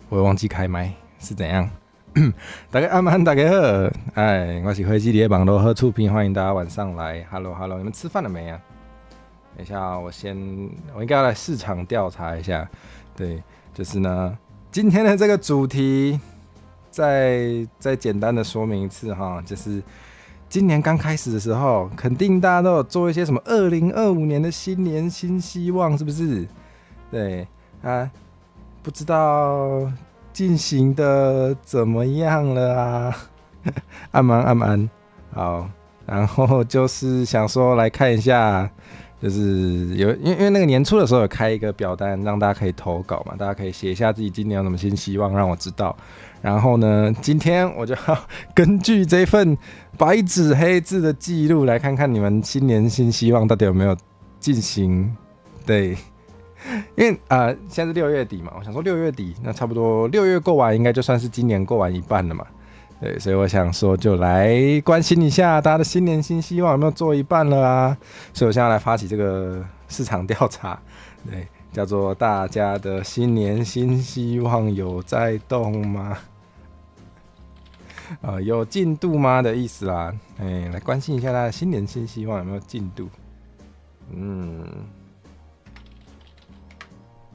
我忘记開麥是怎樣？大家暗安，大家好，哎，我是火雞的網路好厝邊，歡迎大家晚上來。Hello Hello，你們吃飯了沒啊？等一下，我先，我應該要來市場調查一下。對，就是呢，今天的這個主題，再簡單的說明一次哈，就是今年剛開始的時候，肯定大家都有做一些什麼2025年的新年新希望，是不是？對啊，不知道進行的怎麼樣了啊？暗安暗安，好，然後就是想說來看一下，就是有因為那個年初的時候有開一個表單，讓大家可以投稿嘛，大家可以寫一下自己今年有什麼新希望，讓我知道。然後呢，今天我就要根據這份白紙黑字的記錄，來看看你們新年新希望到底有沒有進行。對。因為現在是六月底嘛，我想說六月底，那差不多六月過完，應該就算是今年過完一半了嘛。對，所以我想說，就來關心一下大家的新年新希望有沒有做一半了啊？所以我現在來發起這個市場調查，對，叫做大家的新年新希望有在動嗎？有進度嗎的意思啦。哎，來關心一下大家新年新希望有沒有進度？嗯。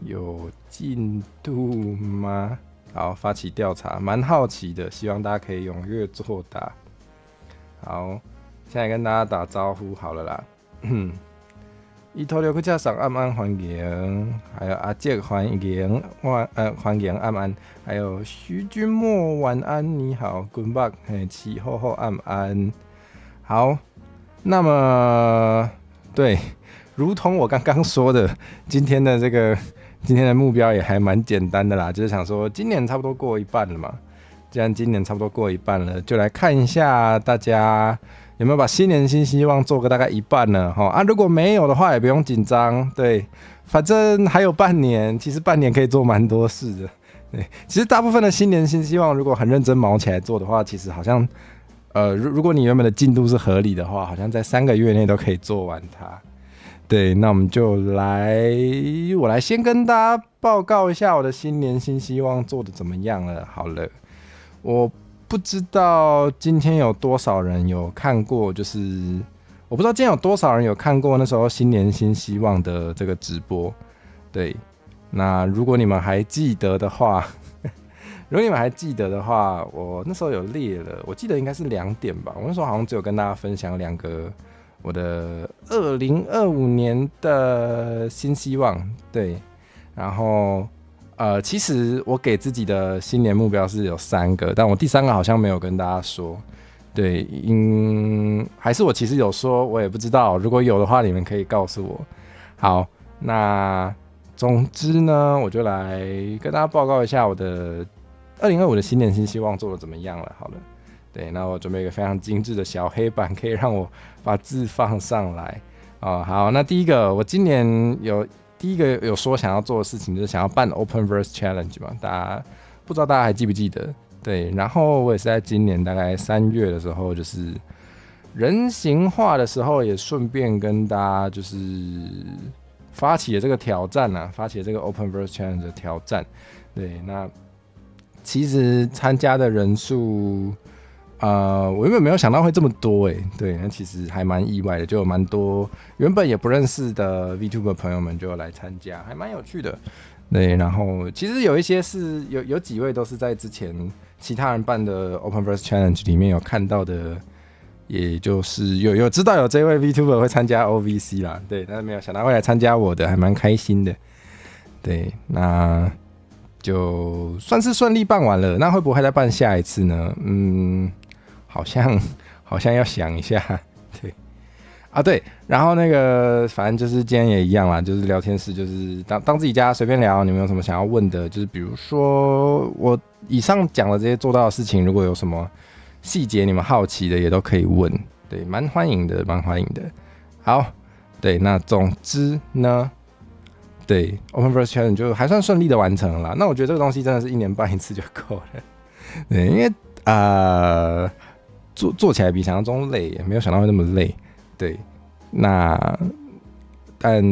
有進度嗎？好，發起調查，蠻好奇的，希望大家可以踴躍作答。好，現在跟大家打招呼好了啦。伊托六克加上暗安歡迎，還有阿杰歡迎，歡迎暗安，還有徐君莫晚安，你好，Good 嘿，齊厚厚暗安。好，那麼對，如同我剛剛說的，今天的目標也還蠻簡單的啦，就是想說今年差不多過一半了嘛。既然今年差不多過一半了，就來看一下大家有沒有把新年新希望做個大概一半呢？哈啊，如果沒有的話也不用緊張，對，反正還有半年，其實半年可以做蠻多事的。對，其實大部分的新年新希望，如果很認真卯起來做的話，其實好像，如果你原本的進度是合理的話，好像在3個月內都可以做完它。對，那我們就來，我來先跟大家報告一下我的新年新希望做的怎麼樣了。好了，我不知道今天有多少人有看過，就是我不知道今天有多少人有看過那時候新年新希望的這個直播。對，那如果你們還記得的話，如果你們還記得的話，我那時候有列了，我記得應該是2點吧。我那時候好像只有跟大家分享兩個我的2025年的新希望，對，然後其實我給自己的新年目標是有三個，但我第三個好像沒有跟大家說，對，嗯，還是我其實有說，我也不知道，如果有的話，你們可以告訴我。好，那總之呢，我就來跟大家報告一下我的二零二五的新年新希望做的怎麼樣了。好了。對，那我準備一個非常精緻的小黑板，可以讓我把字放上來哦。好，那第一個，我今年有第一個有說想要做的事情，就是想要辦 Openverse Challenge 嘛。大家不知道大家還記不記得？對，然後我也是在今年大概3月的時候，就是人形化的時候，也順便跟大家就是發起了這個挑戰啊，發起了這個 Openverse Challenge 的挑戰。對，那其實參加的人數，我原本沒有想到會這麼多哎，對，那其實還蠻意外的，就有蠻多原本也不認識的 VTuber 朋友們就來參加，還蠻有趣的。對，然後其實有一些是有幾位都是在之前其他人辦的 Openverse Challenge 裡面有看到的，也就是有知道有這位 VTuber 會參加 OVC 啦，對，但是沒有想到會來參加我的，還蠻開心的。對，那就算是順利辦完了，那會不會再辦下一次呢？嗯。好像要想一下，對啊對，然後那個反正就是今天也一樣啦，就是聊天室，就是當自己家隨便聊，你們有什麼想要問的，就是比如說我以上講的這些做到的事情，如果有什麼細節你們好奇的，也都可以問，對，蠻歡迎的，蠻歡迎的。好，對，那總之呢，對，Openverse Challenge 就還算順利的完成了。那我覺得這個東西真的是一年辦一次就夠了，對，因為做起來比想象中累，也沒有想到會那麼累。對，那但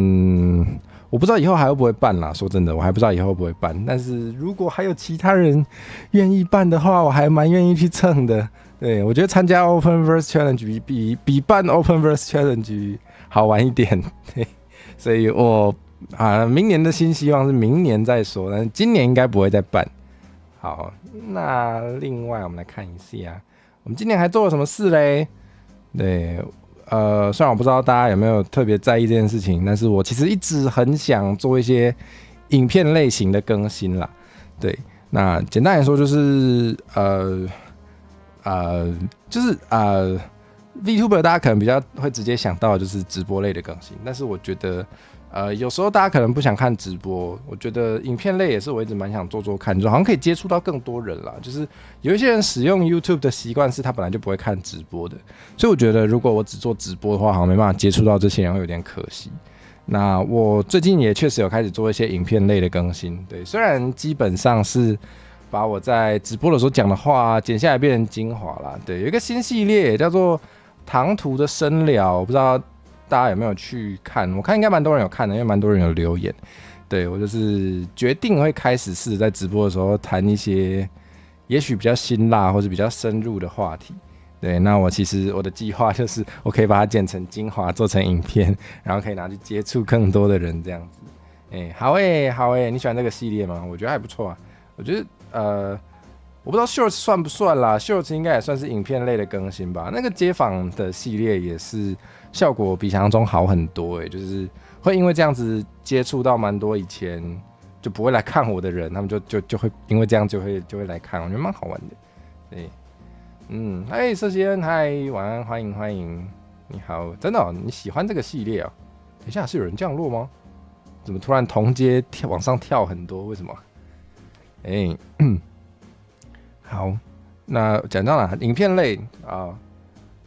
我不知道以後還會不會辦啦。說真的，我還不知道以後會不會辦。但是如果還有其他人願意辦的話，我還蠻願意去蹭的。對，我覺得參加 Openverse Challenge 比辦 Openverse Challenge 好玩一點。對，所以我啊，明年的新希望是明年再說，但是今年應該不會再辦。好，那另外我們來看一下，我們今年還做了什麼事嘞？對，雖然我不知道大家有沒有特別在意這件事情，但是我其實一直很想做一些影片類型的更新啦。對，那簡單來說就是就是VTuber 大家可能比較會直接想到的就是直播類的更新，但是我覺得，有時候大家可能不想看直播，我覺得影片類也是我一直蠻想做做看，就好像可以接觸到更多人啦。就是有一些人使用 YouTube 的習慣是他本來就不會看直播的，所以我覺得如果我只做直播的話，好像沒辦法接觸到這些人，會有點可惜。那我最近也確實有開始做一些影片類的更新，對，雖然基本上是把我在直播的時候講的話剪下來變成精華啦。對，有一個新系列叫做唐突的深聊，我不知道大家有沒有去看？我看應該蠻多人有看的，因為蠻多人有留言。對，我就是決定會開始試着在直播的時候談一些也許比較辛辣或者比較深入的話題。對，那我其實我的計劃就是我可以把它剪成精華，做成影片，然後可以拿去接觸更多的人這樣子。欸，好欸，好欸，你喜歡這個系列嗎？我覺得還不錯啊。我覺得我不知道 Shorts 算不算啦，Shorts 應該也算是影片類的更新吧。那個街訪的系列也是效果比想象中好很多欸，就是會因為這樣子接觸到蠻多以前就不會來看我的人，他們就會因為這樣就會來看，我覺得蠻好玩的。對，嗯，嗨，社先，嗨，晚安，歡迎歡迎，你好，真的哦，你喜歡這個系列哦？等一下是有人降落嗎？怎麼突然同階跳往上跳很多？為什麼？欸，好，那講到哪？影片類啊，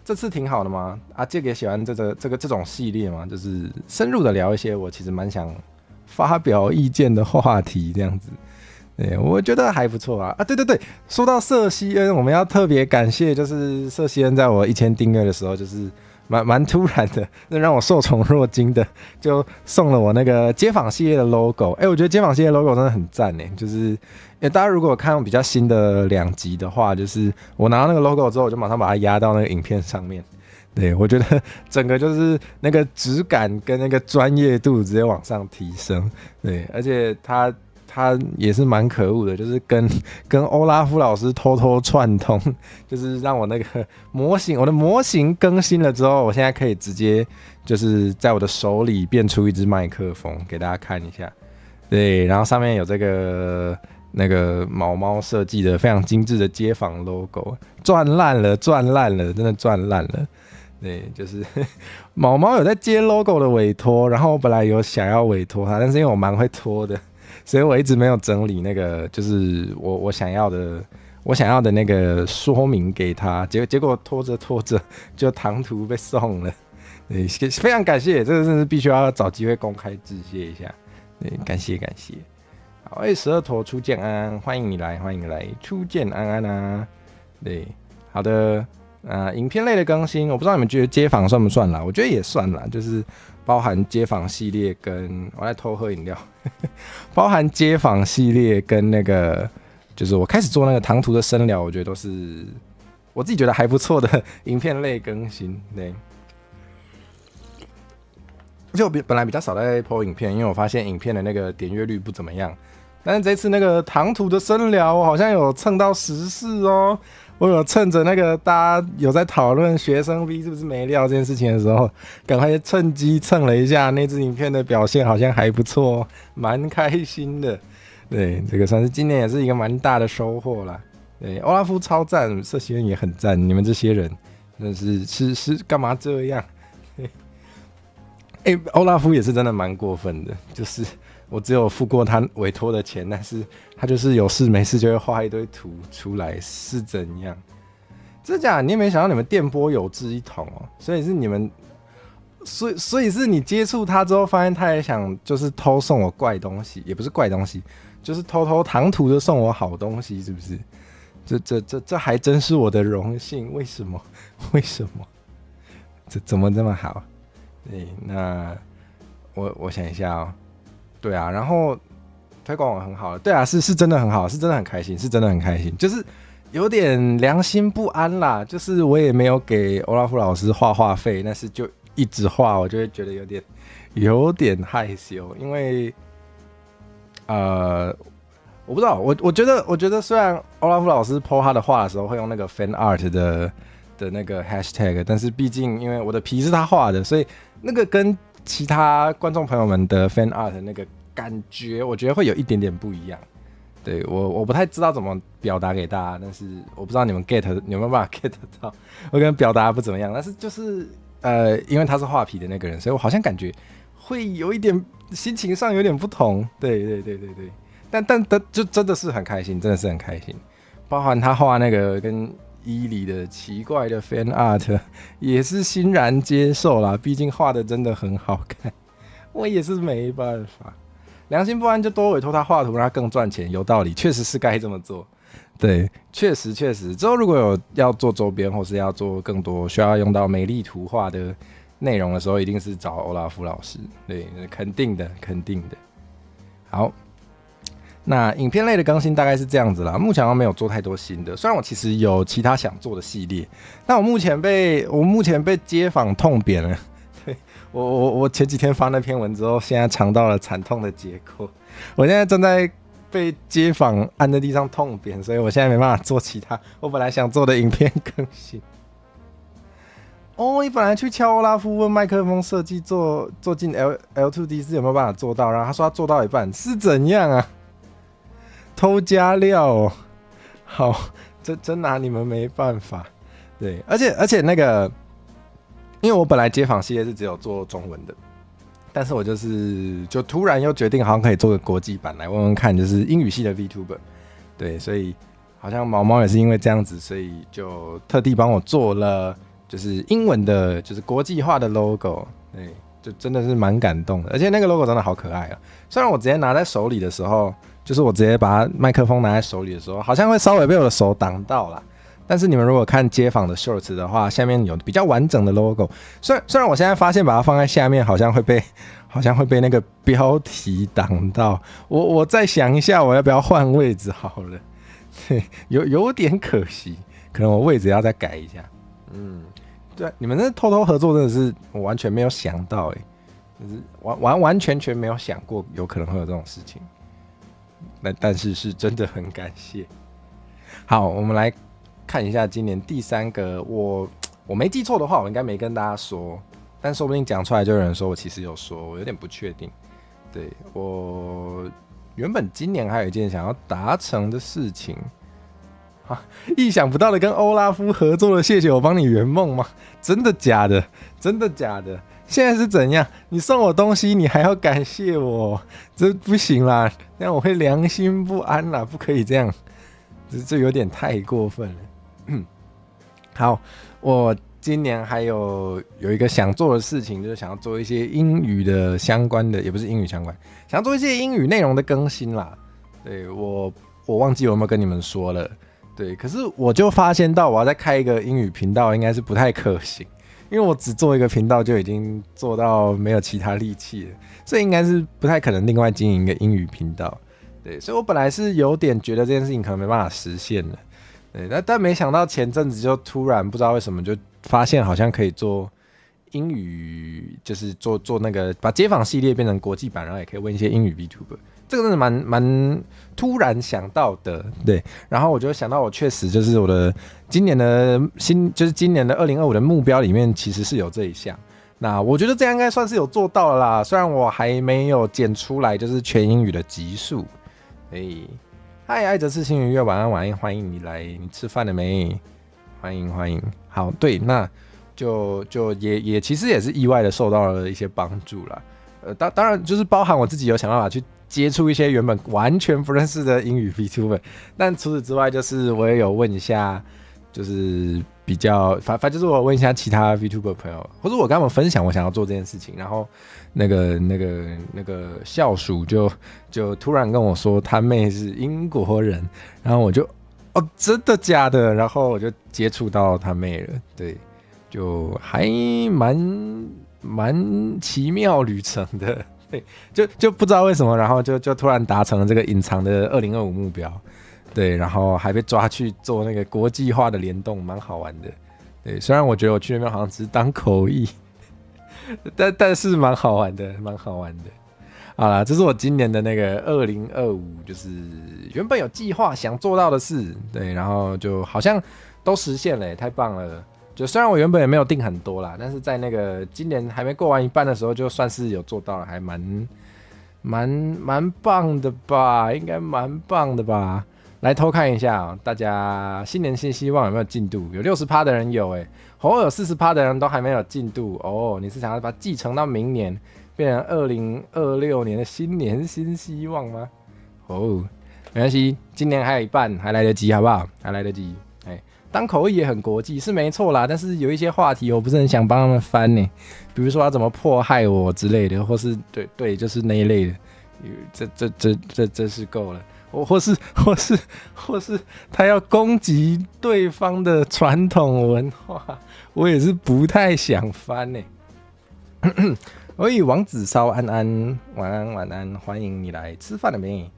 這次挺好的嗎？阿杰也喜歡這種系列嗎？就是深入的聊一些我其實蠻想發表意見的話題，這樣子。對，我覺得還不錯啊。啊，對對對，說到瑟西恩，我們要特別感謝，就是瑟西恩在我1000訂閱的時候，就是蠻突然的，那讓我受寵若驚的，就送了我那個街訪系列的 logo。欸，我覺得街訪系列 logo 真的很讚呢。就是，欸，大家如果看比較新的兩集的話，就是我拿到那個 logo 之後，我就馬上把它壓到那個影片上面。對，我覺得整個就是那個質感跟那個專業度直接往上提升。對，而且他也是蠻可惡的，就是跟歐拉夫老師偷偷串通，就是讓我那個模型，我的模型更新了之後，我現在可以直接就是在我的手裡變出一支麥克風給大家看一下。對，然後上面有這個那個毛毛設計的非常精緻的街訪 logo，賺爛了，賺爛了，真的賺爛了。對，就是毛毛有在接 logo 的委託，然後我本來有想要委託他，但是因為我蠻會拖的，所以我一直沒有整理那個，就是我想要的那個說明給他，結果拖着拖着就唐突被送了，對，非常感謝，這個真是必須要找機會公開致謝一下，對，感謝感謝。好，欸，12坨初見安安，歡迎你來，歡迎你來，初見安安啊，對，好的，啊，影片類的更新，我不知道你們覺得街訪算不算啦？我覺得也算啦，就是包含街訪系列跟我來偷喝飲料，包含街訪系列跟那個，就是我開始做那個唐突的深聊，我覺得都是我自己覺得還不錯的影片類更新。對，而且我本來比較少在 po 影片，因為我發現影片的那個點閱率不怎麼樣。但是這次那個唐突的深聊，我好像有蹭到時事哦。我有趁着那個大家有在討論學生 V 是不是沒料這件事情的時候，趕快趁機蹭了一下那支影片的表現，好像還不錯，蠻開心的。對，這個算是今年也是一個蠻大的收穫啦。對，歐拉夫超讚，社學院也很讚，你們這些人真是幹嘛這樣？欸，歐拉夫也是真的蠻過分的，就是我只有付過他委託的錢，但是他就是有事沒事就會畫一堆圖出來，是怎樣？真假？你也沒想到你們電波有志一同哦，所以是你們，所以是你接觸他之後，發現他也想就是偷送我怪東西，也不是怪東西，就是偷偷唐突的送我好東西，是不是？這還真是我的榮幸。為什麼？為什麼？這怎麼這麼好？對，那我想一下哦。对啊，然后推广很好，对啊，是真的很好，是真的很开心，是真的很开心，就是有点良心不安啦，就是我也没有给欧拉夫老师画画费，但是就一直画，我就会觉得有点害羞，因为我不知道，我觉得虽然欧拉夫老师 po 他的画的时候会用那个 fan art 的那个 hashtag，但是毕竟因为我的皮是他画的，所以那个跟其他观众朋友们的 fan art 那个感觉，我觉得会有一点点不一样。对，我不太知道怎么表达给大家，但是我不知道你们 get 有没有办法 get 到，我可能表达不怎么样，但是就是因为他是画皮的那个人，所以我好像感觉会有一点心情上有点不同。对对对对对，但就真的是很开心，真的是很开心，包含他画那个跟伊里的奇怪的 fan art 也是欣然接受啦，毕竟画的真的很好看，我也是没办法。良心不安就多委托他画图，让他更赚钱，有道理，确实是该这么做。对，确实确实。之后如果有要做周边，或是要做更多需要用到美丽图画的内容的时候，一定是找欧拉夫老师。对，肯定的，肯定的。好，那影片类的更新大概是这样子啦。目前好像没有做太多新的，虽然我其实有其他想做的系列，但我目前被街访痛扁了。对，我前几天发那篇文之后，现在尝到了惨痛的结果。我现在正在被街访按在地上痛扁，所以我现在没办法做其他我本来想做的影片更新。哦，你本来去敲欧拉夫问麦克风设计做进 L2D 是有没有办法做到？然后他说他做到一半，是怎样啊？偷加料哦，好，这真拿你们没办法。对，而且那个，因为我本来街访系列是只有做中文的，但是我就是就突然又决定好像可以做个国际版来问问看，就是英语系的 VTuber。对，所以好像毛毛也是因为这样子，所以就特地帮我做了就是英文的，就是国际化的 logo。对，就真的是蛮感动的，而且那个 logo 真的好可爱啊！虽然我直接拿在手里的时候，就是我直接把麦克风拿在手里的时候，好像会稍微被我的手挡到了。但是你们如果看街访的 shorts 的话，下面有比较完整的 logo。虽然我现在发现把它放在下面，好像会被那个标题挡到。我再想一下，我要不要换位置好了？对，有点可惜，可能我位置要再改一下。嗯，对，你们那偷偷合作真的是我完全没有想到，哎，就是完完完全全没有想过有可能会有这种事情。但是是真的很感谢。好，我们来看一下今年第三个，我没记错的话，我应该没跟大家说，但说不定讲出来就有人说我其实有说，我有点不确定。对，我原本今年还有一件想要达成的事情，啊，意想不到的跟欧拉夫合作了，谢谢我帮你圆梦吗？真的假的？真的假的？现在是怎样？你送我东西，你还要感谢我？这不行啦，这样我会良心不安啦，不可以这样，这有点太过分了。好，我今年还有一个想做的事情，就是想要做一些英语的相关的，也不是英语相关，想做一些英语内容的更新啦。对，我忘记有没有跟你们说了。对，可是我就发现到我要再开一个英语频道，应该是不太可行，因为我只做一个频道就已经做到没有其他力气了，所以应该是不太可能另外经营一个英语频道。对，所以我本来是有点觉得这件事情可能没办法实现的。对，但没想到前阵子就突然不知道为什么就发现好像可以做英语，就是做做那个把街访系列变成国际版，然后也可以问一些英语 VTuber，这个真的蛮突然想到的。对，然后我就想到我确实就是我的今年的新，就是今年的2025的目标里面其实是有这一项。那我觉得这样应该算是有做到了啦，虽然我还没有剪出来就是全英语的集数。哎，嗨，爱泽是星云月，晚安晚安，欢迎你来，你吃饭了没？欢迎欢迎。好，对，那就也其实也是意外的受到了一些帮助啦。当然就是包含我自己有想办法去接触一些原本完全不认识的英语 VTuber，但除此之外，就是我也有问一下，就是比较反正就是我问一下其他 VTuber 朋友，或者我跟他们分享我想要做这件事情，然后那个校属就突然跟我说他妹是英国人，然后我就哦，真的假的？然后我就接触到他妹了，对，就还蛮奇妙旅程的。对，就不知道为什么，然后就突然达成了这个隐藏的2025目标，对，然后还被抓去做那个国际化的联动，蛮好玩的。对，虽然我觉得我去那边好像只是当口译，但是蛮好玩的，蛮好玩的。好啦，这是我今年的那个二零二五，就是原本有计划想做到的事，对，然后就好像都实现了，太棒了。就虽然我原本也没有定很多啦，但是在那个今年还没过完一半的时候，就算是有做到了，还蛮棒的吧，应该蛮棒的吧。来偷看一下，大家新年新希望有没有进度？有60趴的人有，哎，偶尔40趴的人都还没有进度哦。你是想要把它继承到明年，变成2026年的新年新希望吗？哦，没关系，今年还有一半，还来得及，好不好？还来得及。哎，当口译也很国际是没错啦，但是有一些话题我不是很想帮他们翻呢，比如说要怎么迫害我之类的，或是对对，就是那一类的，这是够了。我或是他要攻击对方的传统文化，我也是不太想翻呢。喂，王子烧安安，晚安晚安，欢迎你来吃饭了没？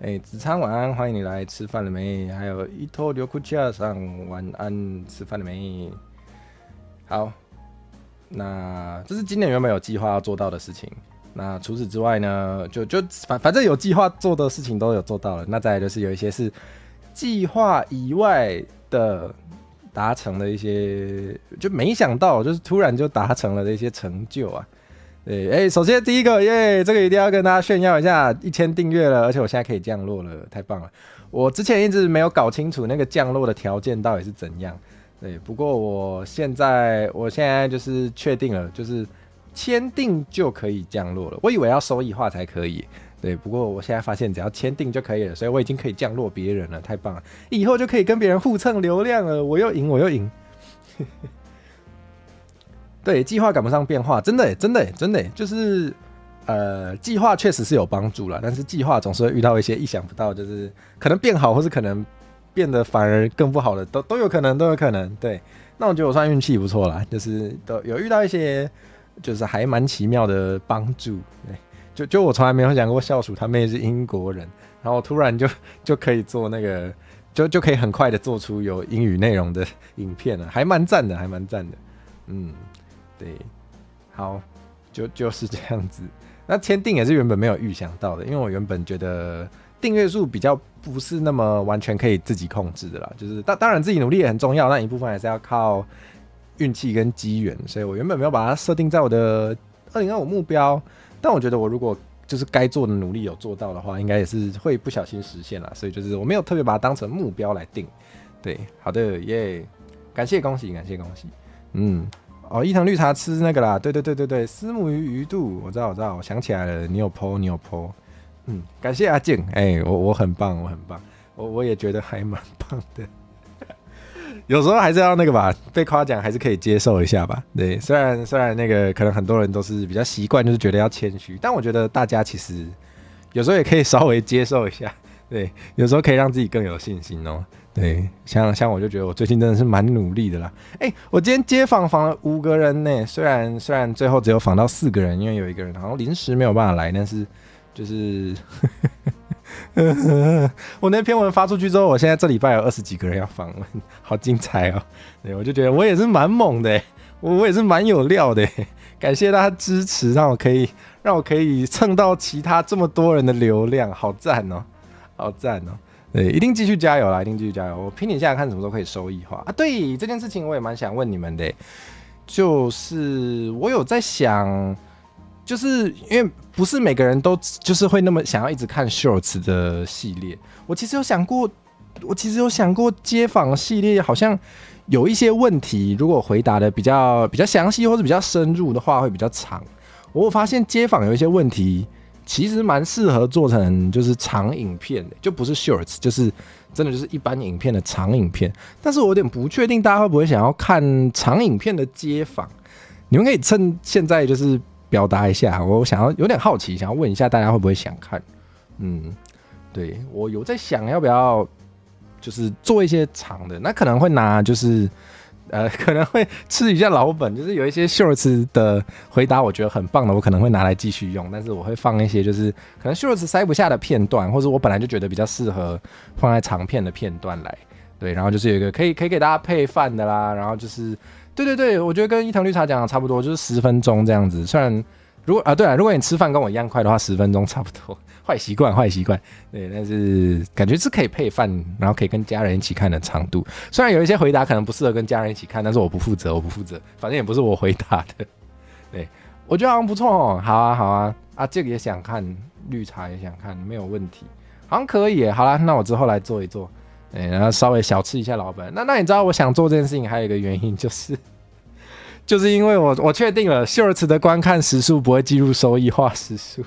哎，子昌晚安，欢迎你来吃饭了没？还有一头刘库恰上晚安，吃饭了没？好，那这是今年原本有计划要做到的事情。那除此之外呢，就反正有计划做的事情都有做到了。那再来就是有一些是计划以外的达成的一些，就没想到就是突然就达成了的一些成就啊。对，哎，首先第一个耶，这个一定要跟大家炫耀一下，1000订阅了，而且我现在可以降落了，太棒了。我之前一直没有搞清楚那个降落的条件到底是怎样。对，不过我现在就是确定了，就是签订就可以降落了。我以为要收益化才可以，对。不过我现在发现只要签订就可以了，所以我已经可以降落别人了，太棒了！以后就可以跟别人互蹭流量了，我又赢，我又赢。对，计划赶不上变化，真的，真的，真的，就是计划确实是有帮助了，但是计划总是会遇到一些意想不到，就是可能变好，或是可能变得反而更不好的，都有可能，都有可能。对，那我觉得我算运气不错啦，就是都有遇到一些就是还蛮奇妙的帮助。对，就我从来没有想过笑鼠他妹是英国人，然后突然就可以做那个，就可以很快的做出有英语内容的影片了，还蛮赞的，还蛮赞的。嗯，对，好，就是这样子。那签订也是原本没有预想到的，因为我原本觉得订阅数比较不是那么完全可以自己控制的啦，就是当然自己努力也很重要，但一部分还是要靠运气跟机缘，所以我原本没有把它设定在我的2025目标，但我觉得我如果就是该做的努力有做到的话，应该也是会不小心实现了，所以就是我没有特别把它当成目标来定。对，好的耶，感谢恭喜感谢恭喜，嗯，哦，伊藤绿茶吃那个啦，对对对对对，虱目鱼鱼肚，我知道我知道，我想起来了，你有 po 你有 po，嗯，感谢阿静，哎，我很棒我很棒，我也觉得还蛮棒的。有时候还是要那个吧，被夸奖还是可以接受一下吧。对，虽然那个可能很多人都是比较习惯，就是觉得要谦虚，但我觉得大家其实有时候也可以稍微接受一下。对，有时候可以让自己更有信心哦。对，像我就觉得我最近真的是蛮努力的啦。哎，我今天街访访了五个人呢，虽然最后只有访到四个人，因为有一个人好像临时没有办法来，但是就是我那篇文发出去之后，我现在这礼拜有20几个人要访问，好精彩哦！对，我就觉得我也是蛮猛的，我也是蛮有料的，感谢大家支持，让我可以蹭到其他这么多人的流量，好赞哦，好赞哦！对，一定继续加油啦，一定继续加油！我拼一下看什么时候可以收益化啊！对这件事情，我也蛮想问你们的，就是我有在想，就是因为不是每个人都就是会那么想要一直看 shorts 的系列。我其实有想过街访系列好像有一些问题，如果回答的比较详细或者比较深入的话，会比较长。我发现街访有一些问题其实蛮适合做成就是长影片的，就不是 shorts，就是真的就是一般影片的长影片。但是我有点不确定大家会不会想要看长影片的街访，你们可以趁现在就是表达一下，我想要有点好奇，想要问一下大家会不会想看？嗯，对，我有在想要不要就是做一些长的，那可能会拿就是可能会吃一下老本，就是有一些 shorts 的回答，我觉得很棒的，我可能会拿来继续用，但是我会放一些就是可能 shorts 塞不下的片段，或者我本来就觉得比较适合放在长片的片段来，对，然后就是有一个可以给大家配饭的啦，然后就是对对对，我觉得跟伊藤绿茶讲的差不多，就是十分钟这样子。虽然如果啊对啊，如果你吃饭跟我一样快的话，十分钟差不多。坏习惯，坏习惯，对，但是感觉是可以配饭，然后可以跟家人一起看的长度。虽然有一些回答可能不适合跟家人一起看，但是我不负责，我不负责，反正也不是我回答的。对，我觉得好像不错哦。好啊，好啊，啊，这个也想看，绿茶也想看，没有问题，好像可以。好啦，那我之后来做一做，哎，然后稍微小吃一下老本。那你知道我想做这件事情还有一个原因就是，就是因为我确定了 Shorts 的观看时数不会计入收益化时数。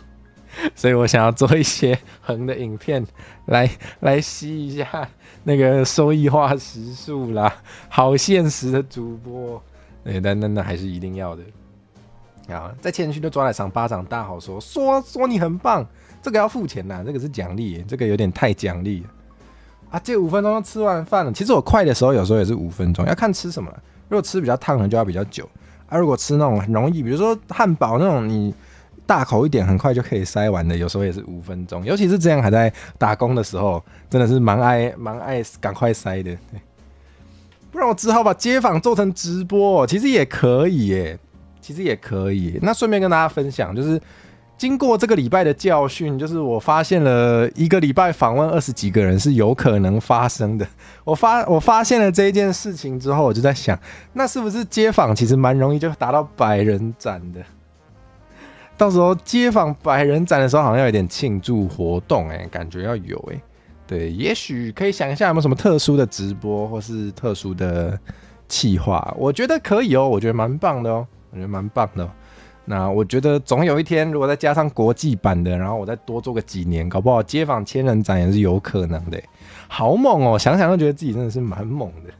所以我想要做一些横的影片来吸一下那个收益化时数啦，好现实的主播，对，但那还是一定要的啊！在谦虚就抓来赏巴掌，大好说说说你很棒，这个要付钱呐，这个是奖励，这个有点太奖励啊！这五分钟就吃完饭了，其实我快的时候有时候也是五分钟，要看吃什么。如果吃比较烫的就要比较久啊，如果吃那种很容易，比如说汉堡那种你大口一点，很快就可以塞完的，有时候也是五分钟。尤其是这样还在打工的时候，真的是蛮爱蛮爱赶快塞的。不然我只好把街访做成直播，其实也可以耶，其实也可以。那顺便跟大家分享，就是经过这个礼拜的教训，就是我发现了一个礼拜访问20几个人是有可能发生的。我发现了这一件事情之后，我就在想，那是不是街访其实蛮容易就达到百人斩的？到时候街访百人斩的时候，好像要有点庆祝活动，哎，感觉要有哎，对，也许可以想一下有没有什么特殊的直播或是特殊的企划，我觉得可以哦，我觉得蛮棒的哦，我觉得蛮棒的。那我觉得总有一天，如果再加上国际版的，然后我再多做个几年，搞不好街访千人斩也是有可能的。好猛哦，想想都觉得自己真的是蛮猛的。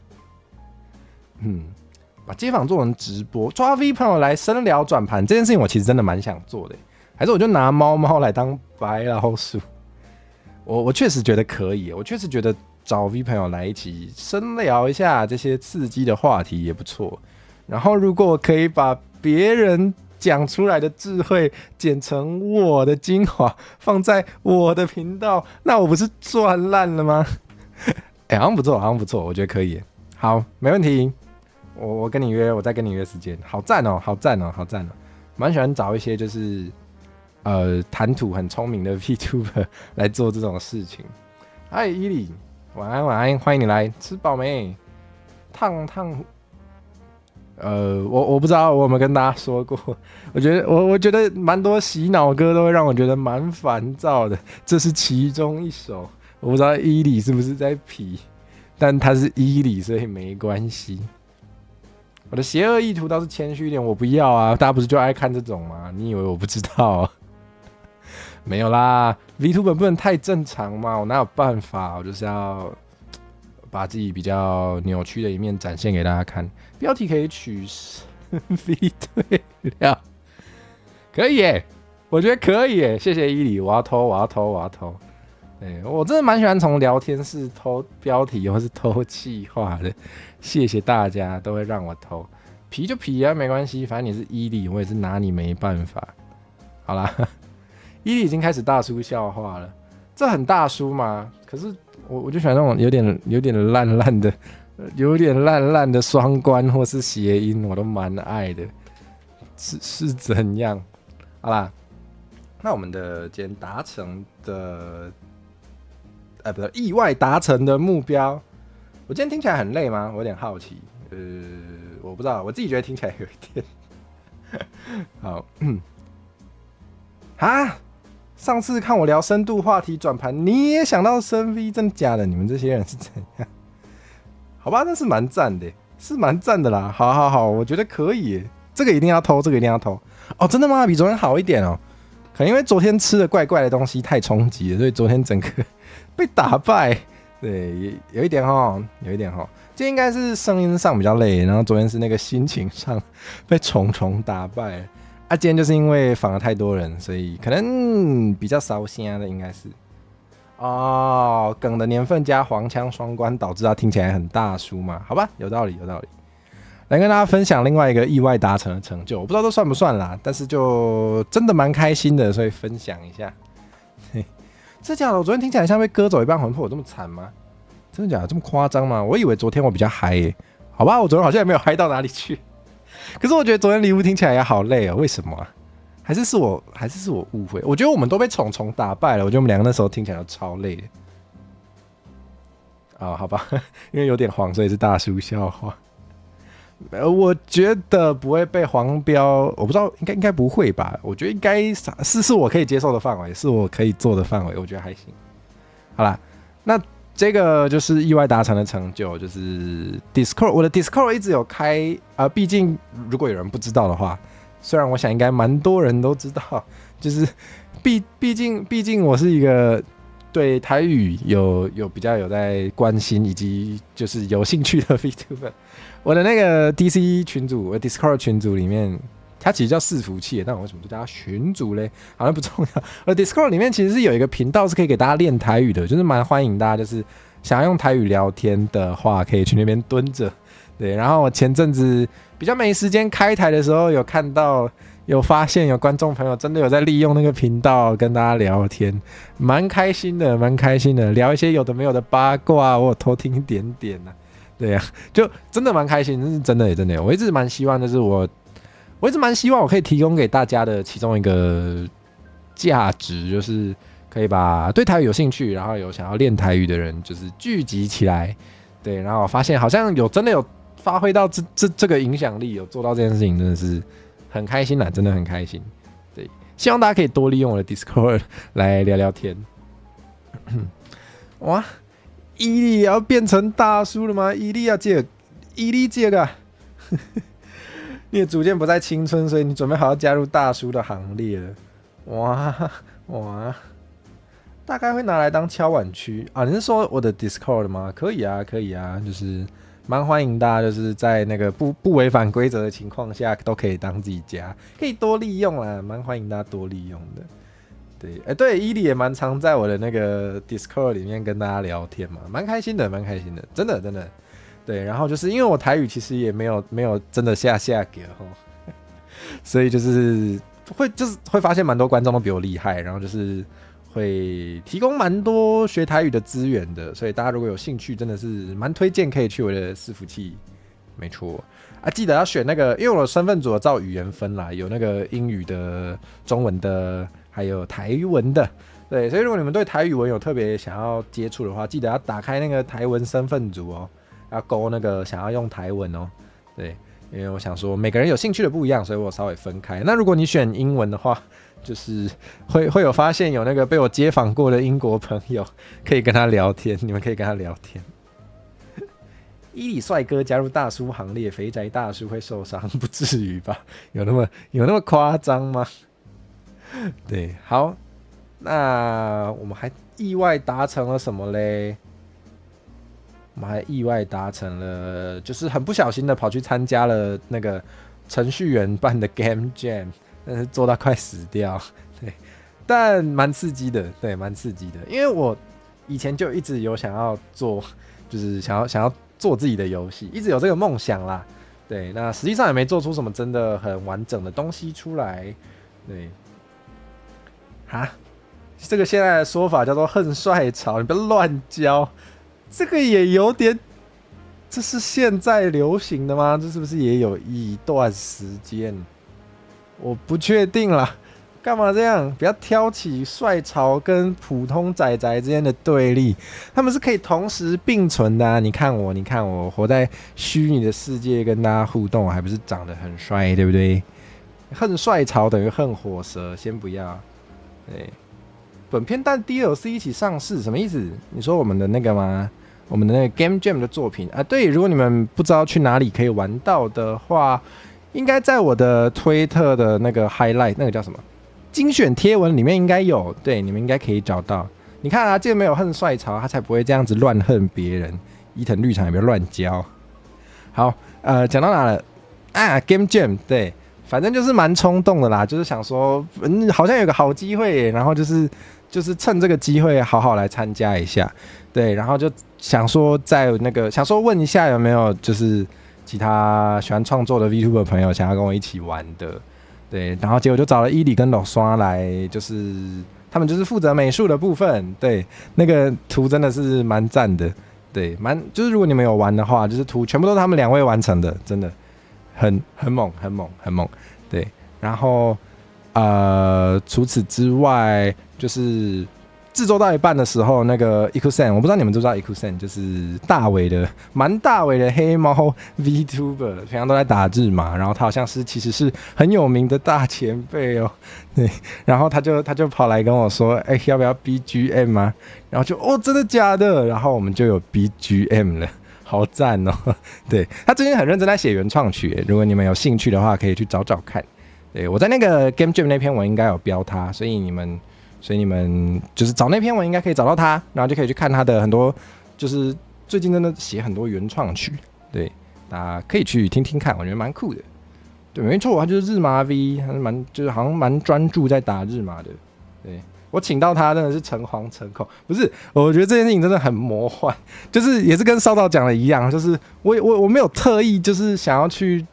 把街访做成直播，抓 V 朋友来深聊转盘这件事情，我其实真的蛮想做的。还是我就拿猫猫来当白老鼠？我确实觉得可以，我确实觉得找 V 朋友来一起深聊一下这些刺激的话题也不错。然后如果可以把别人讲出来的智慧剪成我的精华，放在我的频道，那我不是赚烂了吗？哎，好像不错，好像不错，我觉得可以。好，没问题。我跟你约，我再跟你约时间。好赞哦，好赞哦，好赞哦！蛮喜欢找一些就是谈吐很聪明的 VTuber 来做这种事情。嗨，伊利，晚安晚安，欢迎你来，吃饱没？烫烫。我不知道我有没有跟大家说过，我觉得蛮多洗脑歌都会让我觉得蛮烦躁的，这是其中一首。我不知道伊利是不是在皮，但他是伊利，所以没关系。我的邪恶意图倒是谦虚一点，我不要啊！大家不是就爱看这种吗？你以为我不知道？没有啦，VTuber 不能太正常嘛，我哪有办法？我就是要把自己比较扭曲的一面展现给大家看。标题可以取 V 对了，可以耶，我觉得可以耶，谢谢伊里，我要偷，我要偷，我要偷。对，我真的蛮喜欢从聊天室偷标题或是偷企划的，谢谢大家都会让我偷，皮就皮啊，没关系，反正你是伊利，我也是拿你没办法。好啦，伊利已经开始大叔笑话了，这很大叔吗？可是我就喜欢那种有点烂烂的，有点烂烂的双关或是谐音，我都蛮爱的。是怎样？好啦，那我们的今天达成的，哎，不对，意外达成的目标，我今天听起来很累吗？我有点好奇。我不知道，我自己觉得听起来有一点。好，啊，上次看我聊深度话题转盘，你也想到深 V，真的假的？你们这些人是怎样？好吧，那是蛮赞的，是蛮赞的啦。好好好，我觉得可以，这个一定要偷，这个一定要偷。哦，真的吗？比昨天好一点哦。可能因为昨天吃的怪怪的东西太冲击了，所以昨天整个被打败。对，有一点哈，有一点哈。这应该是声音上比较累，然后昨天是那个心情上被重重打败。啊，今天就是因为访了太多人，所以可能比较烧声的应该是。哦，梗的年份加黄腔双关，导致他听起来很大叔嘛？好吧，有道理，有道理。來跟大家分享另外一個意外達成的成就，我不知道這算不算啦，但是就真的蠻開心的，所以分享一下。這假的，我昨天聽起來像被割走一半魂魄，有這麼慘嗎？真的假的？這麼誇張嗎？我以為昨天我比較嗨耶，好吧，我昨天好像也沒有嗨到哪裡去。可是我覺得昨天禮物聽起來也好累哦，為什麼啊？還是是我誤會？我覺得我們都被蟲蟲打敗了。我覺得我們兩個那時候聽起來都超累的。哦，好吧，因為有點黃，所以是大叔笑話。我覺得不會被黃標，我不知道，應該不會吧？我覺得應該是我可以接受的範圍，是我可以做的範圍，我覺得還行。好啦，那這個就是意外達成的成就，就是 Discord，我的 Discord 一直有開啊，畢竟如果有人不知道的話，雖然我想應該蠻多人都知道，就是畢竟我是一個對台語有比較有在關心以及就是有興趣的 VTuber。我的那個 DC 群組，我 Discord 群組裡面，它其實叫伺服器，但我為什麼就叫它群組嘞？好像不重要。我 Discord 裡面其實是有一個頻道是可以給大家練台語的，就是蠻歡迎大家，就是想要用台語聊天的話，可以去那邊蹲着。對，然後我前陣子比較沒時間開台的時候，有看到有發現有觀眾朋友真的有在利用那個頻道跟大家聊天，蠻開心的，蠻開心的，聊一些有的沒有的八卦，我有偷聽一點點呢。對呀，就真的蠻開心，這是真的，真的。我一直蠻希望，就是我一直蠻希望我可以提供給大家的其中一個價值，就是可以把對台語有興趣，然後有想要練台語的人，就是聚集起來。對，然後我發現好像有真的有發揮到這個影響力，有做到這件事情，真的是很開心啦，真的很開心。對，希望大家可以多利用我的 Discord 來聊聊天。哇！伊利也要變成大叔了嗎？伊利啊，這伊利這個，你的主見不在青春，所以你準備好要加入大叔的行列了。哇哇，大概會拿來當敲碗區啊？你是說我的 Discord 嗎？可以啊，可以啊，就是蠻歡迎大家，就是在那個不違反規則的情況下，都可以當自己家，可以多利用啊，蠻歡迎大家多利用的。對，哎，對，伊利也蠻常在我的那個 Discord 裡面跟大家聊天嘛，蠻開心的，蠻開心的，真的真的。對，然後就是因為我台語其實也沒有真的下下給吼，所以就是會發現蠻多觀眾都比我厲害，然後就是會提供蠻多學台語的資源的，所以大家如果有興趣，真的是蠻推薦可以去我的伺服器，沒錯啊，記得要選那個，因為我的身份組照語言分啦，有那個英語的、中文的，還有台文的，對，所以如果你們對台語文有特別想要接觸的話，記得要打開那個台文身份組哦，要勾那個想要用台文哦，對，因為我想說每個人有興趣的不一樣，所以我稍微分開。那如果你選英文的話，就是會有發現有那個被我街訪過的英國朋友，可以跟他聊天，你們可以跟他聊天。伊里帥哥加入大叔行列，肥宅大叔會受傷？不至於吧？有那麼誇張嗎？對，好，那我們還意外達成了什麼嘞？我們還意外達成了，就是很不小心的跑去參加了那個程序員辦的 Game Jam，但是做到快死掉，對，但蠻刺激的，對，蠻刺激的，因為我以前就一直有想要做，就是想要做自己的遊戲，一直有這個夢想啦，對，那實際上也沒做出什麼真的很完整的東西出來，對。哈，這個現在的說法叫做恨帥潮，你不要亂教，這個也有點，這是現在流行的嗎？這是不是也有一段時間？我不確定啦。幹嘛這樣？不要挑起帥潮跟普通宅宅之間的對立，他們是可以同時並存的啊！你看我，你看我，活在虛擬的世界跟大家互動，還不是長得很帥，對不對？恨帥潮等於恨火蛇，先不要。對，本片帶 DLC 一起上市，什麼意思？你說我們的那個嗎？我們的那個 Game Jam 的作品啊？對，如果你們不知道去哪裡可以玩到的話，應該在我的推特的那個 highlight，那個叫什麼？精選貼文裡面應該有，對，你們應該可以找到。你看啊，這個沒有恨帥潮，他才不會這樣子亂恨別人。伊藤綠場也別亂教。好，講到哪了？啊，Game Jam，對。反正就是蠻衝動的啦，就是想說，好像有個好機會，然後就是趁這個機會好好來參加一下，對，然後就想說在那個想說問一下有沒有就是其他喜欢创作的 VTuber 朋友想要跟我一起玩的，对，然后结果就找了伊里跟老刷来，就是他们就是负责美术的部分，对，那个图真的是蛮赞的，对，蛮就是如果你们有玩的话，就是图全部都是他们两位完成的，真的很猛，很猛，很猛，对，然后除此之外，就是制作到一半的时候，那个 Ikusen，我不知道你们知不知道 Ikusen，就是大尾的蛮大尾的黑猫 VTuber，平常都在打日麻，然后他好像是其实是很有名的大前辈哦，对，然后他就跑来跟我说，哎，要不要 BGM 啊？然后就哦，真的假的？然后我们就有 BGM 了。好赞哦！对，他最近很认真在写原创曲，如果你们有兴趣的话，可以去找找看。对，我在那个 Game Jam 那篇文应该有标他，所以你们就是找那篇文应该可以找到他，然后就可以去看他的很多，就是最近真的写很多原创曲，对，大家可以去听听看，我觉得蛮酷的。对，没错，他就是日麻 V，他是蛮就是好像蛮专注在打日麻的。对，我请到他真的是诚惶诚恐，不是？我觉得这件事情真的很魔幻，就是也是跟稍早讲的一样，就是我没有特意就是想要去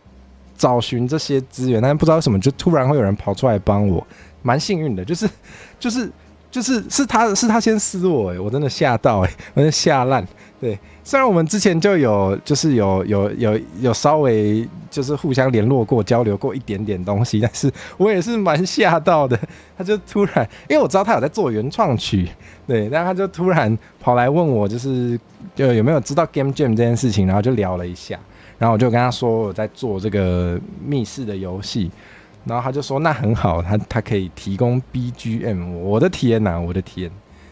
找寻这些资源，但是不知道为什么就突然会有人跑出来帮我，蛮幸运的，就是是他先私我，哎，我真的吓到哎，我真的吓烂。对，虽然我们之前就有就是有稍微就是互相联络过、交流过一点点东西，但是我也是蛮吓到的。他就突然，因为我知道他有在做原创曲，对，但他就突然跑来问我，就是就有没有知道 Game Jam 这件事情，然后就聊了一下，然后我就跟他说我在做这个密室的游戏。然后他就说那很好，他可以提供 BGM。我的天呐，我的天！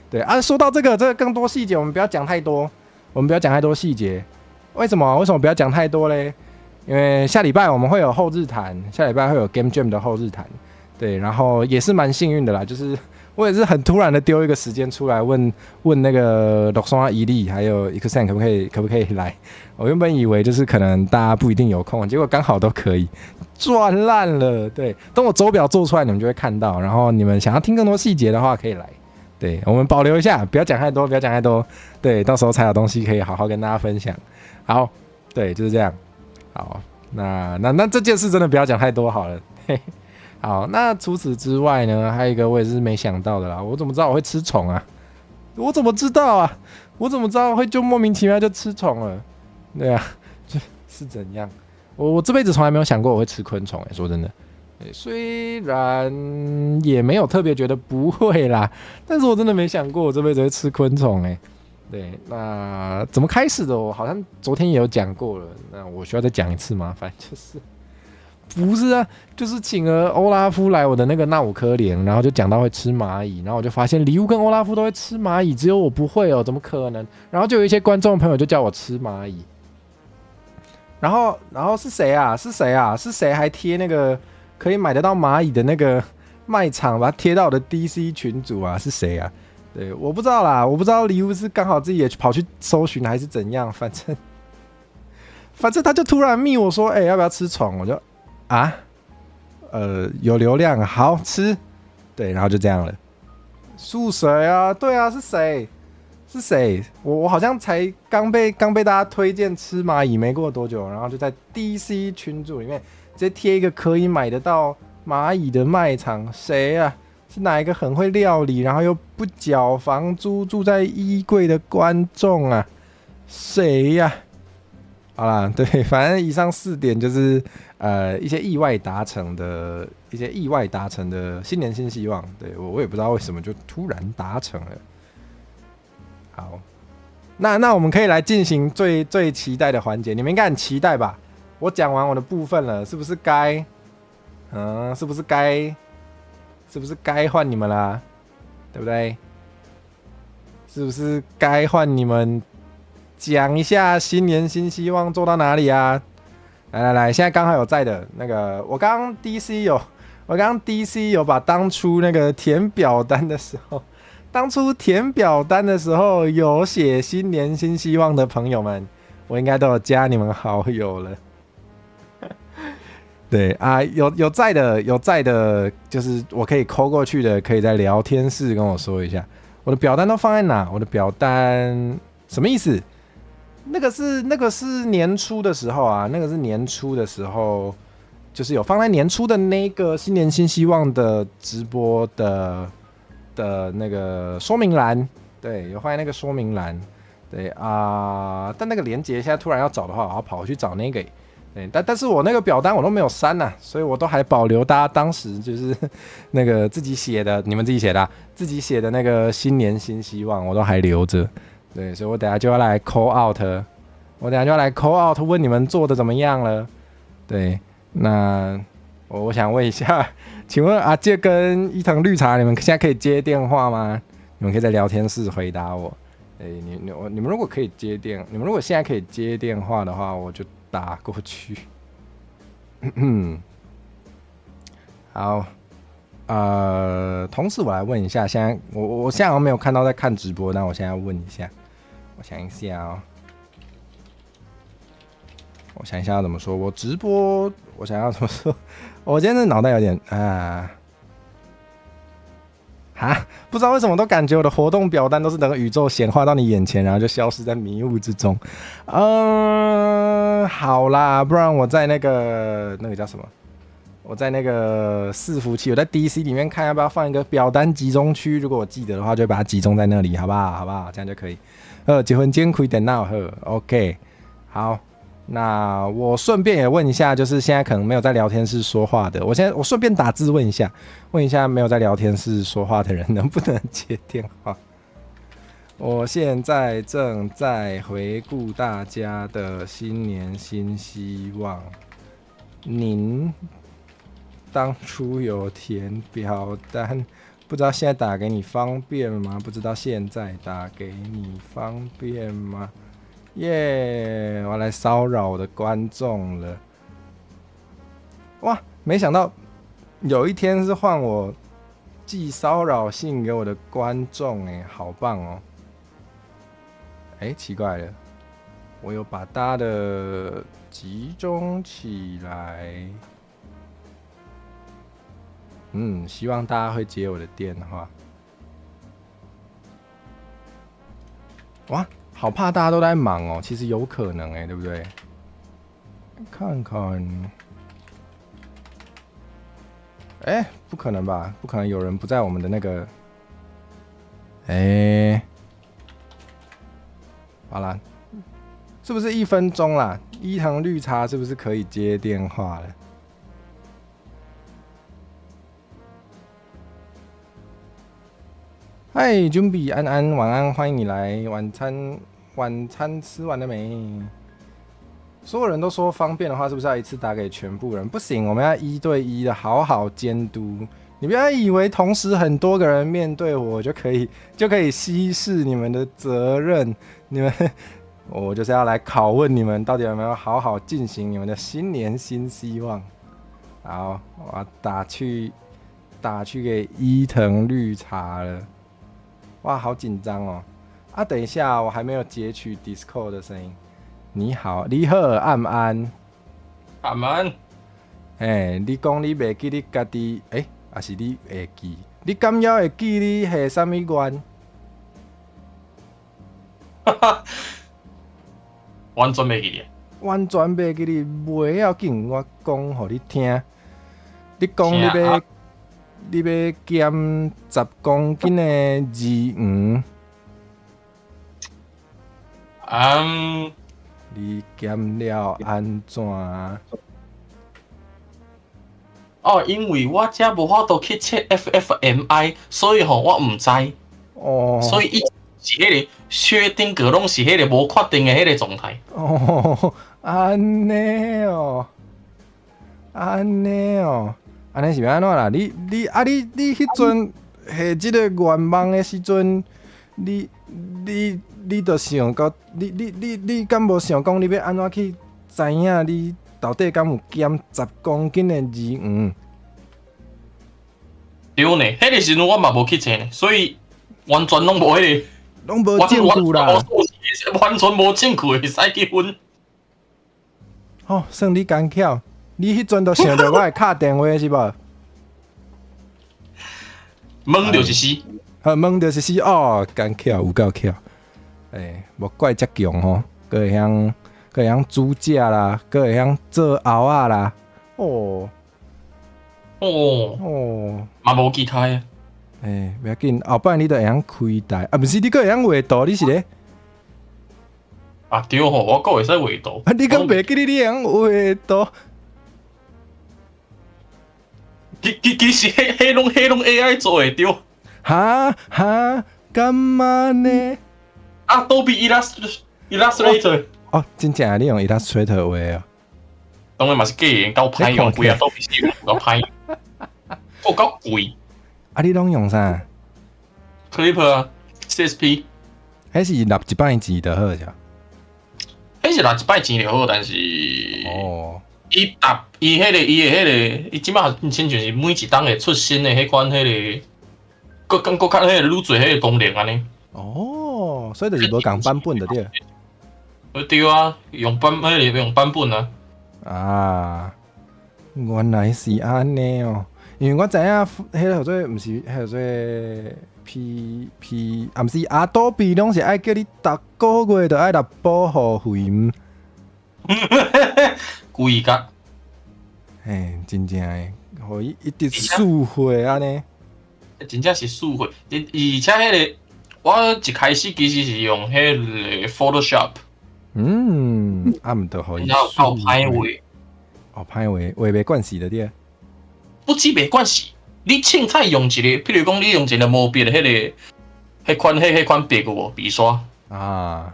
对啊，说到这个更多细节，我们不要讲太多，我们不要讲太多细节。为什么？为什么不要讲太多嘞？因为下礼拜我们会有后日谈，下礼拜会有 Game Jam 的后日谈。对，然后也是蛮幸运的啦，就是我也是很突然的丢一个时间出来问问那个洛桑伊利还有伊克森可不可以来？我原本以为就是可能大家不一定有空，结果刚好都可以，赚烂了。对，等我周表做出来，你们就会看到。然后你们想要听更多细节的话，可以来。对，我们保留一下，不要讲太多，不要讲太多。对，到时候才有东西可以好好跟大家分享。好，对，就是这样。好，那这件事真的不要讲太多好了。嘿，好，那除此之外呢，还有一个我也是没想到的啦。我怎么知道我会吃虫啊？我怎么知道啊？我怎么知道会就莫名其妙就吃虫了？对啊，这是怎样？我这辈子从来没有想过我会吃昆虫。哎，说真的，虽然也没有特别觉得不会啦，但是我真的没想过我这辈子会吃昆虫。哎，对，那怎么开始的？我好像昨天也有讲过了，那我需要再讲一次吗？反正就是，不是啊，就是请了欧拉夫来我的那个纳五科连，然后就讲到会吃蚂蚁，然后我就发现礼物跟欧拉夫都会吃蚂蚁，只有我不会哦，怎么可能？然后就有一些观众朋友就叫我吃蚂蚁，然后是谁啊？是谁啊？是谁还贴那个可以买得到蚂蚁的那个卖场，把它贴到我的 DC 群组啊？是谁啊？对，我不知道啦，我不知道礼物是刚好自己也跑去搜寻还是怎样，反正他就突然密我说，哎，要不要吃虫？我就啊，有流量，好吃，对，然后就这样了。是谁啊？对啊，是谁？是谁？我好像才刚被大家推荐吃蚂蚁，没过多久，然后就在 DC 群组里面直接贴一个可以买得到蚂蚁的卖场，谁啊？是哪一个很会料理，然后又不缴房租，住在衣柜的观众啊？谁呀？好啦，对，反正以上四点就是一些意外达成的新年新希望。对，我也不知道为什么就突然达成了。好，那我们可以来进行最最期待的环节，你们应该很期待吧？我讲完我的部分了，是不是该？嗯，是不是该？是不是该换你们啦？对不对？是不是该换你们讲一下新年新希望做到哪里啊？来来来，现在刚好有在的那个，我刚刚 DC 有把当初那个填表单的时候，当初填表单的时候有写新年新希望的朋友们，我应该都有加你们好友了。对啊，有在的，有在的，就是我可以 call 过去的，可以在聊天室跟我说一下，我的表单都放在哪？我的表单什么意思？那個是年初的時候啊，那個是年初的時候，就是有放在年初的那個新年新希望的直播的那個說明欄，對，有放在那個說明欄，對啊，但那個連結現在突然要找的話，我要跑去找那個，對，但是我那個表單我都沒有刪吶，所以我都還保留大家當時就是那個自己寫的，你們自己寫的，自己寫的那個新年新希望，我都還留着。對，所以我等下就要來 call out，我等下就要來 call out 問你們做的怎麼樣了。對，那我想問一下，請問阿杰跟伊藤綠茶，你們現在可以接電話嗎？你們可以在聊天室回答我。哎，你們如果可以接電，你們如果現在可以接電話的話，我就打過去。好，同時我來問一下，現在我現在好像沒有看到在看直播，那我現在問一下。我想一下哦，我想一下要怎麼說。我直播，我想要怎麼說？我今天的腦袋有點啊，哈，不知道為什麼都感覺我的活動表單都是等宇宙顯化到你眼前，然後就消失在迷霧之中。嗯，好啦，不然我在那個叫什麼？我在那個伺服器，我在 DC 裡面看要不要放一個表單集中區。如果我記得的話，就把它集中在那裡，好不好？好不好？這樣就可以。結婚間開電腦好，OK，好，那我順便也問一下，就是現在可能沒有在聊天室說話的，我現在我順便打字問一下，問一下沒有在聊天室說話的人能不能接電話？我現在正在回顧大家的新年新希望，您當初有填表單？不知道現在打給你方便嗎？不知道現在打給你方便嗎？耶，我來騷擾我的觀眾了。哇，沒想到有一天是換我寄騷擾信給我的觀眾，哎，好棒哦！哎，奇怪了，我有把大家的集中起來。嗯，希望大家會接我的電話。哇，好怕大家都在忙哦。其實有可能哎，對不對？看看，哎，不可能吧？不可能有人不在我們的那個。哎，好啦，是不是一分鐘啦？伊藤綠茶是不是可以接電話了？嗨，準備安安，晚安，歡迎你來。晚餐，晚餐吃完了沒？所有人都說方便的話，是不是要一次打給全部人？不行，我們要一對一的好好監督。你不要以為同時很多個人面對我就可以稀釋你們的責任。你們，我就是要來拷問你們，到底有沒有好好進行你們的新年新希望？好，我要打去給伊藤綠茶了。哇，好緊張哦！啊，等一下，我還沒有截取 Discord 的聲音。你好，你好，暗安，暗安。欸，你講你袂記你家己，欸，還是你會記？你敢猶會記你下啥物願？哈哈，完全袂記得。完全袂記得，袂要緊，我講予你聽。你講你欲減10公斤的魚圓。嗯，你減了按怎？哦，因為我遮無法度去測 FFMI，所以吼我毋知。哦。所以伊是彼個薛定諤攏是彼個無確定的彼個狀態。哦，按呢哦，按呢哦，按呢是欲按怎啦？你彼陣下這個願望的時陣，你就想講，你敢無想講，你欲按怎去知影你到底敢有減十公斤的魚圓？對呢，彼個時陣我嘛無去測呢，所以完全攏無彼個，攏無證據啦，完全無證據會使去分。哦，算你剛巧，你彼陣就想著我會敲電話是無？問就是是，好，問就是是哦，剛巧有夠巧，欸，莫怪遮強吼。閣會曉閣會曉煮食啦，閣會曉做餚仔啦。哦哦，嘛無其他的。欸，袂要緊，後擺你就會曉開台，啊，毋是你閣會曉畫圖，你是咧？啊對吼，我閣會使畫圖。啊，你敢袂記得你會曉畫圖？其實彼攏 AI 做的對。哈哈，敢按呢？ Adobe Illustrator。哦，真正你用 Illustrator 畫哦？當然嘛是假的，夠歹用，規 Adobe 是夠歹，閣夠貴。啊，你攏用啥？Clipper 啊，CSP。彼是納一擺錢就好是？彼是納一擺錢就好，但是伊逐伊彼個伊的彼個，伊這擺親像是每一冬會出新的彼款彼個，閣閣閣較彼個愈濟彼個功能按呢。哦，所以就是無仝版本就對。對啊，用版彼個用版本啊。啊，原來是按呢哦，因為我知影彼個叫做毋是彼個叫做 P P，啊毋是 Adobe 攏是愛叫你逐個月都愛納保護費毋？貴甲。嘿，真正的，予伊一直續費按呢。真正是續費，而且彼個我一開始其實是用彼個 Photoshop。嗯，啊毋著予伊夠歹畫。哦，歹畫，畫袂慣勢就對。不止袂慣勢，你凊彩用一個，譬如講你用一個毛筆的彼個，彼款彼款筆有無筆刷？啊。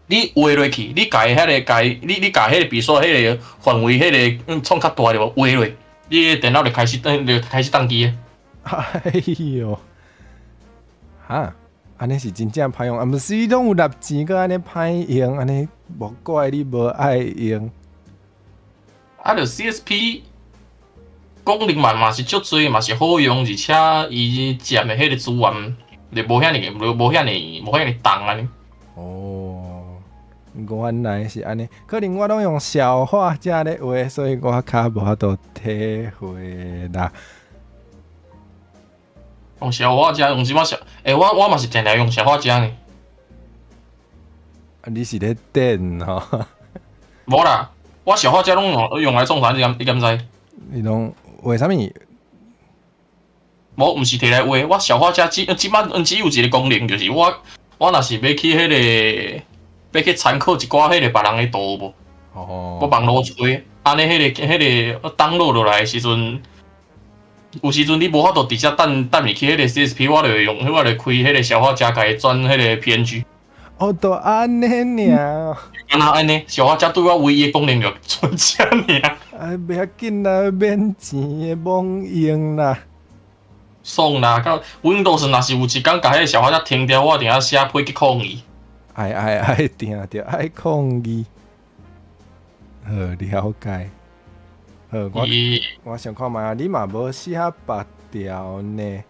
你畫落去，你共彼個共你共彼個筆刷彼個範圍彼個創較大著無？畫落，你的電腦就開始就開始當機。哎喲，哈，按呢是真正歹用，啊，毋是攏有納錢，閣按呢歹用，按呢莫怪你無愛用。啊，就 CSP 功能嘛嘛是足濟，嘛是好用，而且伊佔的彼個資源就無遐爾無無遐爾無遐爾重按呢。哦，原來是按呢，可能我攏用小畫家咧畫，所以我較無法度體會啦。用小畫家，用什麼小？欸，我嘛是定定用小畫家呢。啊，你是咧電吼？無啦，我小畫家攏用用來創啥？你敢知？你攏畫啥物？無，毋是摕來畫。我小畫家只這擺只有一個功能，就是我若是欲去彼個，欲去參考一寡彼個別人的圖無？我網路揣，按呢彼個 download 落來的時陣，有時陣你無法度直接等等入去彼個 CSP，我就會用，我就開彼個小畫家共伊轉彼個 PNG。哦，就按呢爾。敢若按呢，小畫家對我唯一的功能就賰這爾。啊，袂要緊啦，免錢的罔用啦。爽啦！到 Windows 若是有一工共彼個小畫家停掉，我一定愛寫批去抗議。愛愛愛，定著愛抗議。好了解。好，我我想看覓啊，你嘛無寫別條呢？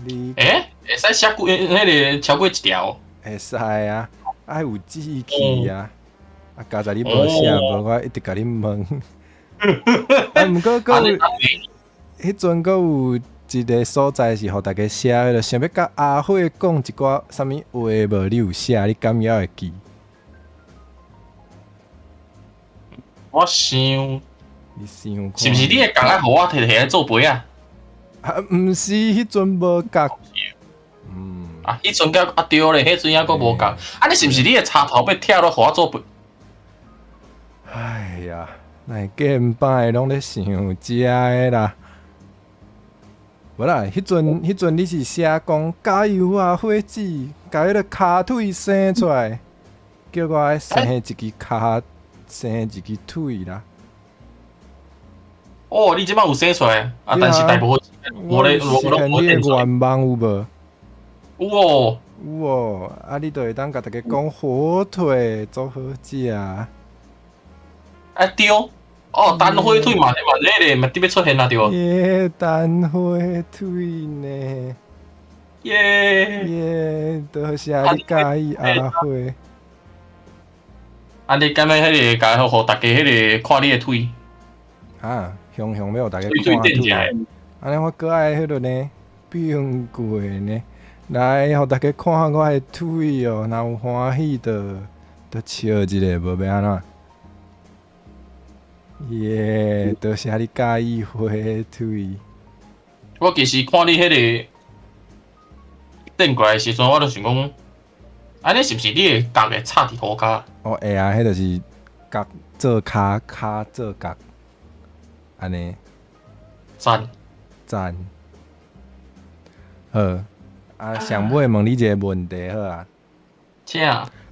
你欸，會使寫幾彼個超過一條？會使啊，愛有志氣啊！啊，佳哉你無寫，無我一直共你問。啊，毋過閣有，彼陣閣有一個所在是予大家寫的，想欲共阿火講一寡啥物話無？你有寫，你敢猶會記？我想，你想是毋是你的共愛予我摕摕來做陪仔？啊，毋是，彼陣無共。啊，彼陣閣啊對咧，彼陣猶閣無共。啊，你是毋是你的插頭欲拆落，予我做陪？哎呀，哪會見擺攏咧想這个啦？無啦，彼陣你是寫講加油啊，火子，共彼個跤腿生出來，叫我愛生一支跤，生一支腿啦。哦，你這擺有生出來啊？但是大部分無咧，我實現你的願望有無？有哦，有哦，啊！你就會當共大家講火腿足好食。啊對，哦，單火腿嘛，嘛彼個嘛佇欲出現啊對無？耶，單火腿呢？耶耶，多謝你佮意阿火。啊！你敢欲彼個共予大家彼個看你的腿？啊，雄雄欲予大家看腿。按呢我閣愛彼落呢，變過呢。來，予大家看我的腿哦，若有歡喜就閣笑一下，無欲按怎？耶，多謝你佮意火腿。我其實看你彼个轉過來的時陣，我就想講，按呢是毋是你的角會插佇塗跤？哦，會啊，彼就是角做跤，跤做角，按呢。讚。讚。好，啊，上尾問你一个問題好啊。請。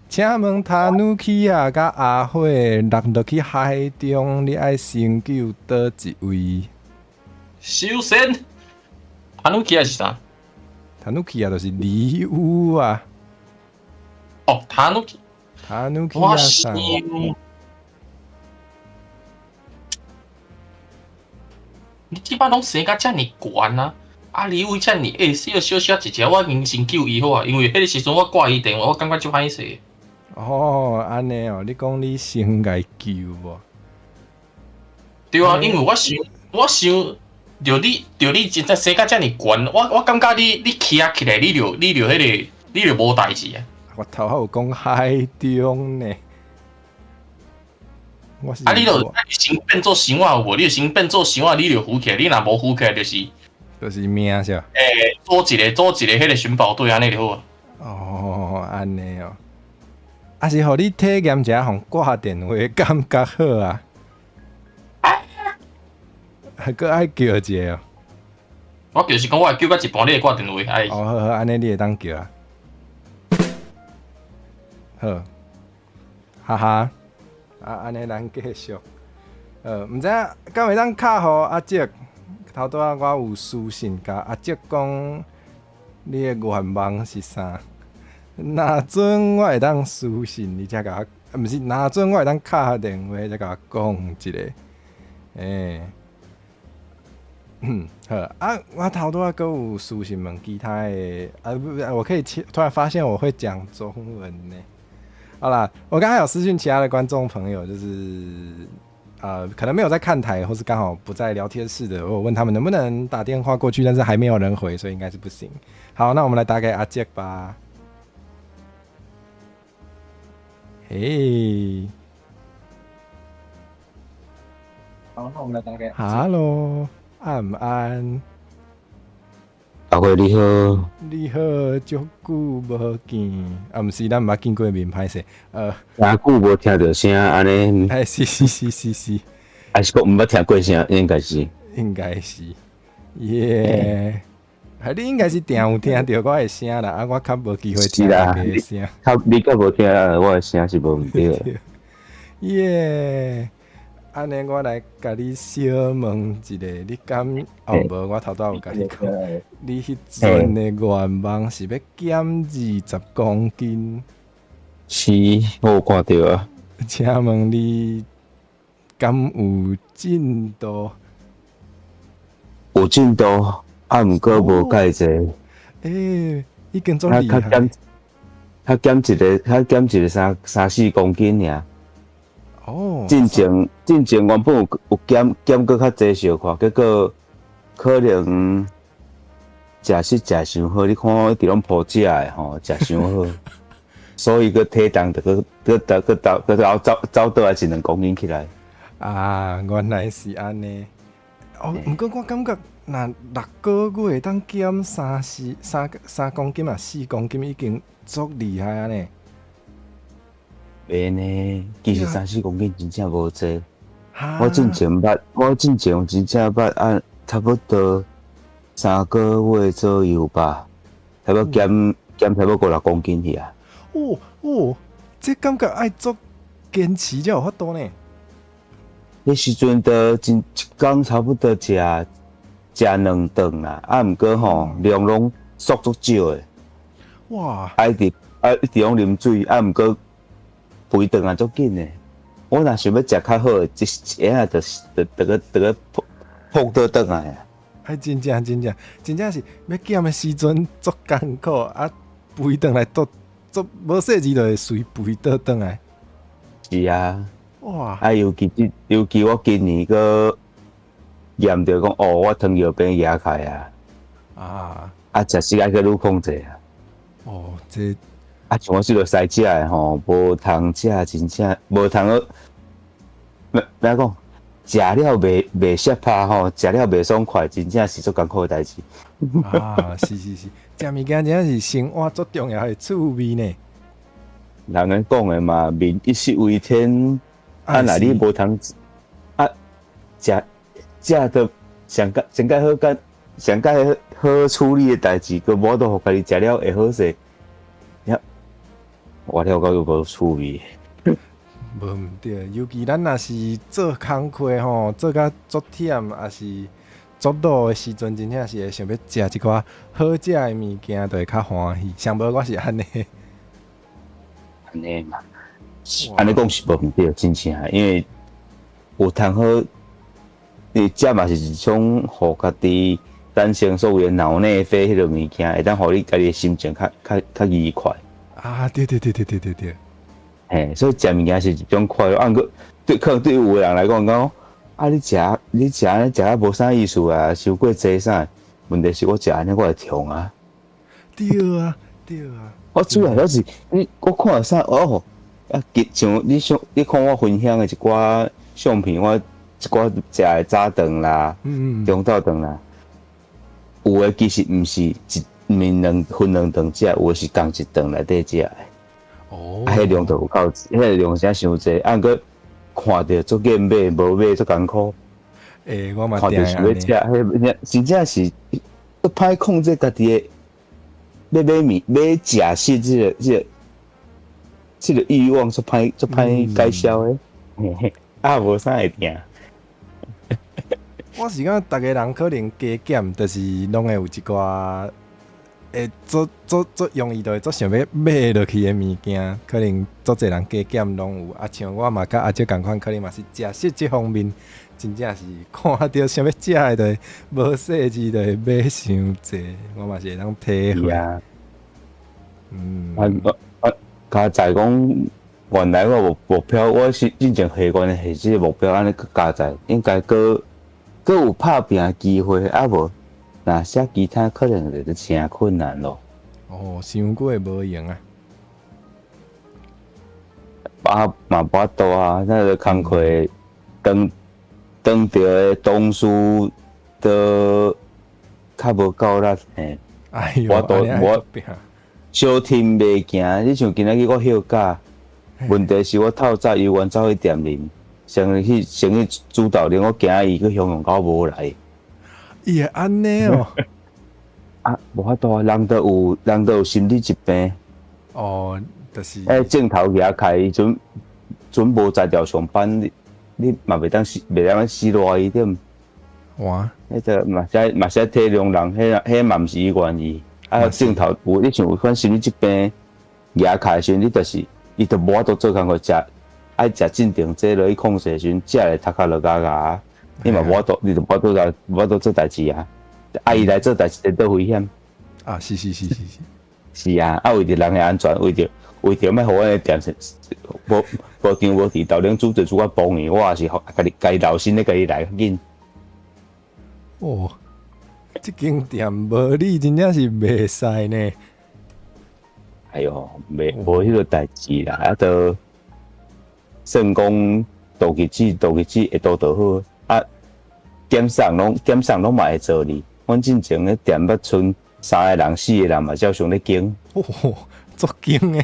請問塔努基亞佮阿火落落去海中，你愛先救佗一位？首先，塔努基亞是啥？塔努基亞就是鯉魚啊。哦，塔努基。塔努基亞さん。你這擺攏生甲遮爾懸啊！啊，鯉魚遮爾矮，小小小一隻，我已經先救伊好啊，因為彼个時陣我掛伊電話，我感覺足歹勢。哦，按呢哦，你講你先共救無？對啊，因為我想，我想，著你，著你真正生甲遮爾懸，我感覺你徛起來，你就彼个，你就無代誌啊。我頭仔有講海中呢。我是啊，你就先變做箱仔有無？你就先變做箱仔，你就浮起來。你若無浮起來，就是就是命是。欸，組一个彼个尋寶隊按呢就好啊。哦，按呢哦。啊是予你體驗一下，予掛電話感覺好啊。還閣愛叫一个哦。我就是講，我會叫到一半，你會掛電話。哎。哦，好好，按呢你會當叫啊。好，哈哈。啊，按呢咱繼續。毋知影敢會當敲予阿叔？頭拄仔我有私訊共阿叔講，你的願望是啥？若準我會當私訊你才共我，毋是，若準我會當敲電話才共我講一下。欸，好啊，我頭拄仔閣有私訊問其他的，啊不不，我可以突然發現我會講中文呢。好啦，我剛才有私訊其他的觀眾朋友，就是可能沒有在看台，或是剛好不在聊天室的，我問他們能不能打電話過去，但是還沒有人回，所以應該是不行。好，那我們來打給阿杰吧。嘿，好，那我們來打給。 Hello，安安。阿輝你好，你好，足久無見，啊，毋是，咱毋捌見過面，歹勢。遮久無聽著聲，按呢？哎，是是是是是，還是閣毋捌聽過聲，應該是。應該是，耶，係你應該是定有聽著我的聲啦，啊，我較無機會聽大家的聲。較你較無聽我的聲是無毋對。耶。按呢，我來共你小問一下，你敢？哦，無，我頭拄仔有共你講，你彼陣的願望是欲減20公斤？是，我有看著啊。請問你敢有進度？有進度，啊，毋過無蓋濟。欸，已經足厲害。較減一个，較減一个三三四公斤爾。哦，進前原本有減閣較濟小可，結果可能食食食傷好，你看我一直攏抱食的吼，食傷好，所以閣體重就閣閣閣閣閣閣走走倒來一兩公斤起來。啊，原來是按呢。哦，毋過我感覺若6個月會當減三四三三公斤啊，4公斤已經足厲害啊呢。袂呢，其實三四公斤真正無濟。我進前捌，我進前真正捌按差不多3個月左右吧，差不多減減差不多五六公斤去啊。哦哦，這感覺愛足堅持才有法度呢。彼時陣都真一工差不多食食兩頓啦，啊，毋過吼量攏縮足少的。哇！啊，一直啊一直攏啉水，啊，毋過。肥轉來足緊的，我若想欲食較好的，一一下就是就就閣就閣撲撲倒轉來啊！哎，真正真正真正是欲減的時陣足艱苦，啊，肥轉來足足無細膩就會隨肥倒轉來。是啊，哇！啊，尤其我今年閣驗著講，哦，我糖尿病壓開啊，啊，啊，食時愛閣愈控制啊。哦，這。啊，像我這個使食的吼，無通食，真正無通好。欲欲講，食了袂攝拍吼，食了袂爽快，真正是足艱苦的代誌。啊，是是是，食物件真正是生活足重要的趣味呢。人咧講的嘛，民以食為天。啊，若你無通啊，食食著上較上較好甲上較好處理的代誌，閣無法度予家己食了會好勢。活了夠無趣味。無毋對，尤其咱若是做工課吼，做甲足忝，抑是足努的時陣，真正是會想欲食一寡好食的物件，就會較歡喜。上無我是按呢。按呢嘛，按呢講是無毋對，真正，因為有通好，你食嘛是一種予家己產生所謂的腦內啡彼個物件，會當予你家己的心情較愉快。啊，對對對對對對對。嘿，所以食物件是一種快樂。啊，毋過對可能對有的人來講，講啊，你食按呢食啊無啥意思啊，傷過濟啥？問題是我食按呢我會痛啊。對啊，對啊。我主要就是你，我看啥哦，啊，像你想你看我分享的一寡相片，我一寡食的早頓啦，中晝頓啦，有的其實毋是一面兩分兩頓食，有的是仝一頓內底食的。哦，啊，彼量就有夠，彼個量真傷濟，啊，毋過看著足厭買，無買足艱苦。欸，我嘛看著想欲食，彼真正是足歹控制家己的欲買物欲食食這個慾望，足歹解消的。啊，無啥會定。我是感覺逐个人可能加減，就是攏會有一寡會足足足容易就會足想欲買落去的物件，可能足濟人加減攏有。啊，像我嘛佮阿叔仝款，可能嘛是食食這方面，真正是看著想欲食的，就會無細緻，就會買傷濟。我嘛是會當體會。啊。啊啊！加載講，原來我目標，我是進前下關的是這個目標，按呢閣加載，應該閣有拍拚的機會，啊無，若寫其他可能就誠困難咯。哦，傷過無閒啊！啊嘛無法度啊，那個工課當當著的同事都較無夠力嘿。哎喲，我都我小天袂行，你像今仔日我休假，問題是我透早猶原走去店裡，先去主導咧，我驚伊去雄雄狗無來。伊會按呢哦？啊，無法度啊，人都有心理疾病。哦，就是。欸，鏡頭舉開，陣陣無才調上班，你嘛袂當死，袂當死賴伊對毋？哇！彼個嘛是愛體諒人，彼嘛毋是伊願意。啊，鏡頭有你像有款心理疾病舉開的時陣，你就是伊就無法度做工課，食愛食鎮定劑落去控制的時陣，食會頭殼落咬咬，你嘛無法度，你就無法度做代誌啊！啊，伊來做代誌，倒危險。啊，是是是是是。是啊，啊，為著人的安全，為著欲予阮的店無張無遲，豆奶煮做煮較崩去，我也是家己家己留心咧，家己來較緊。哦，這間店無你真正是袂使呢。哎喲，袂無彼個代誌啦，啊，都算講度日子會度就好，啊，檢送攏嘛會做哩。阮進前咧店捌賰三個人、四個人嘛，照常咧經。哦，足經的。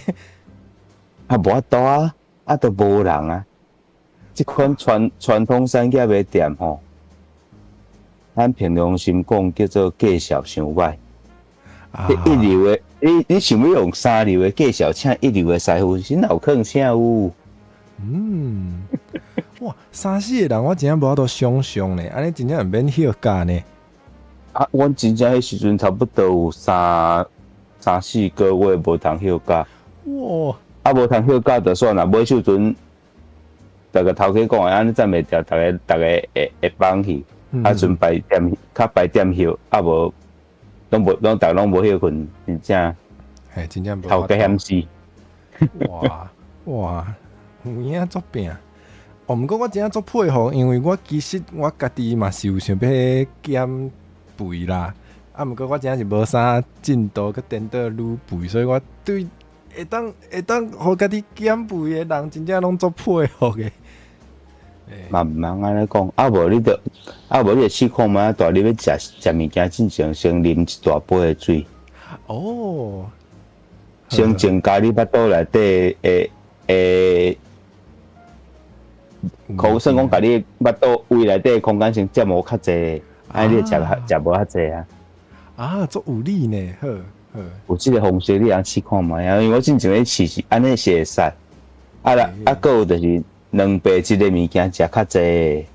啊，無法度啊，啊，都無人啊。這款傳統產業的店吼，咱憑良心講，叫做介紹傷歹。一流的，你想欲用三流的介紹請一流的師傅，是哪有可能請有？嗯，哇，三四個人我真正無法度想象呢，按呢真正毋免歇假呢。啊，阮真正彼時陣差不多有三四個月無通歇假。哇！啊，無通歇假就算啦，尾手陣，逐个頭家講的，按呢站袂牢，逐个會放去，啊，陣排店較排店歇，啊無，攏逐攏無歇睏，真正。嘿，真正無。頭家險死。哇哇，有影足拚。哦，毋過我真正足佩服，因為我其實我家己嘛是有想欲減肥啦，啊，毋過我真正是無啥進度去顛倒愈肥，所以我對會當予家己減肥的人，真正攏足佩服的。嘛毋通按呢講，啊無你就試看覓，蹛你欲食食物件進前，先啉一大杯的水。先增加你腹肚內底的的，可算講，共你腹肚胃內底的空間先佔無較濟，按呢你會食食無較濟啊。啊，足有理呢，好好。有這个方式你通試看覓啊？因為我進前咧試是按呢是會使，啊啦啊，閣有就是蛋白質的物件食較濟。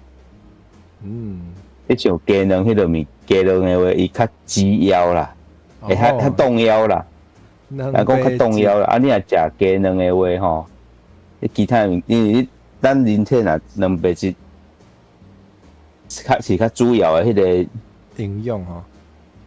你像雞卵彼个物，雞卵的話，伊較滋腰啦，會較較擋腰啦。若講較擋腰啦，啊，你若食雞卵的話吼，你其他物，因為你咱人體若蛋白質較是較主要的彼个營養吼。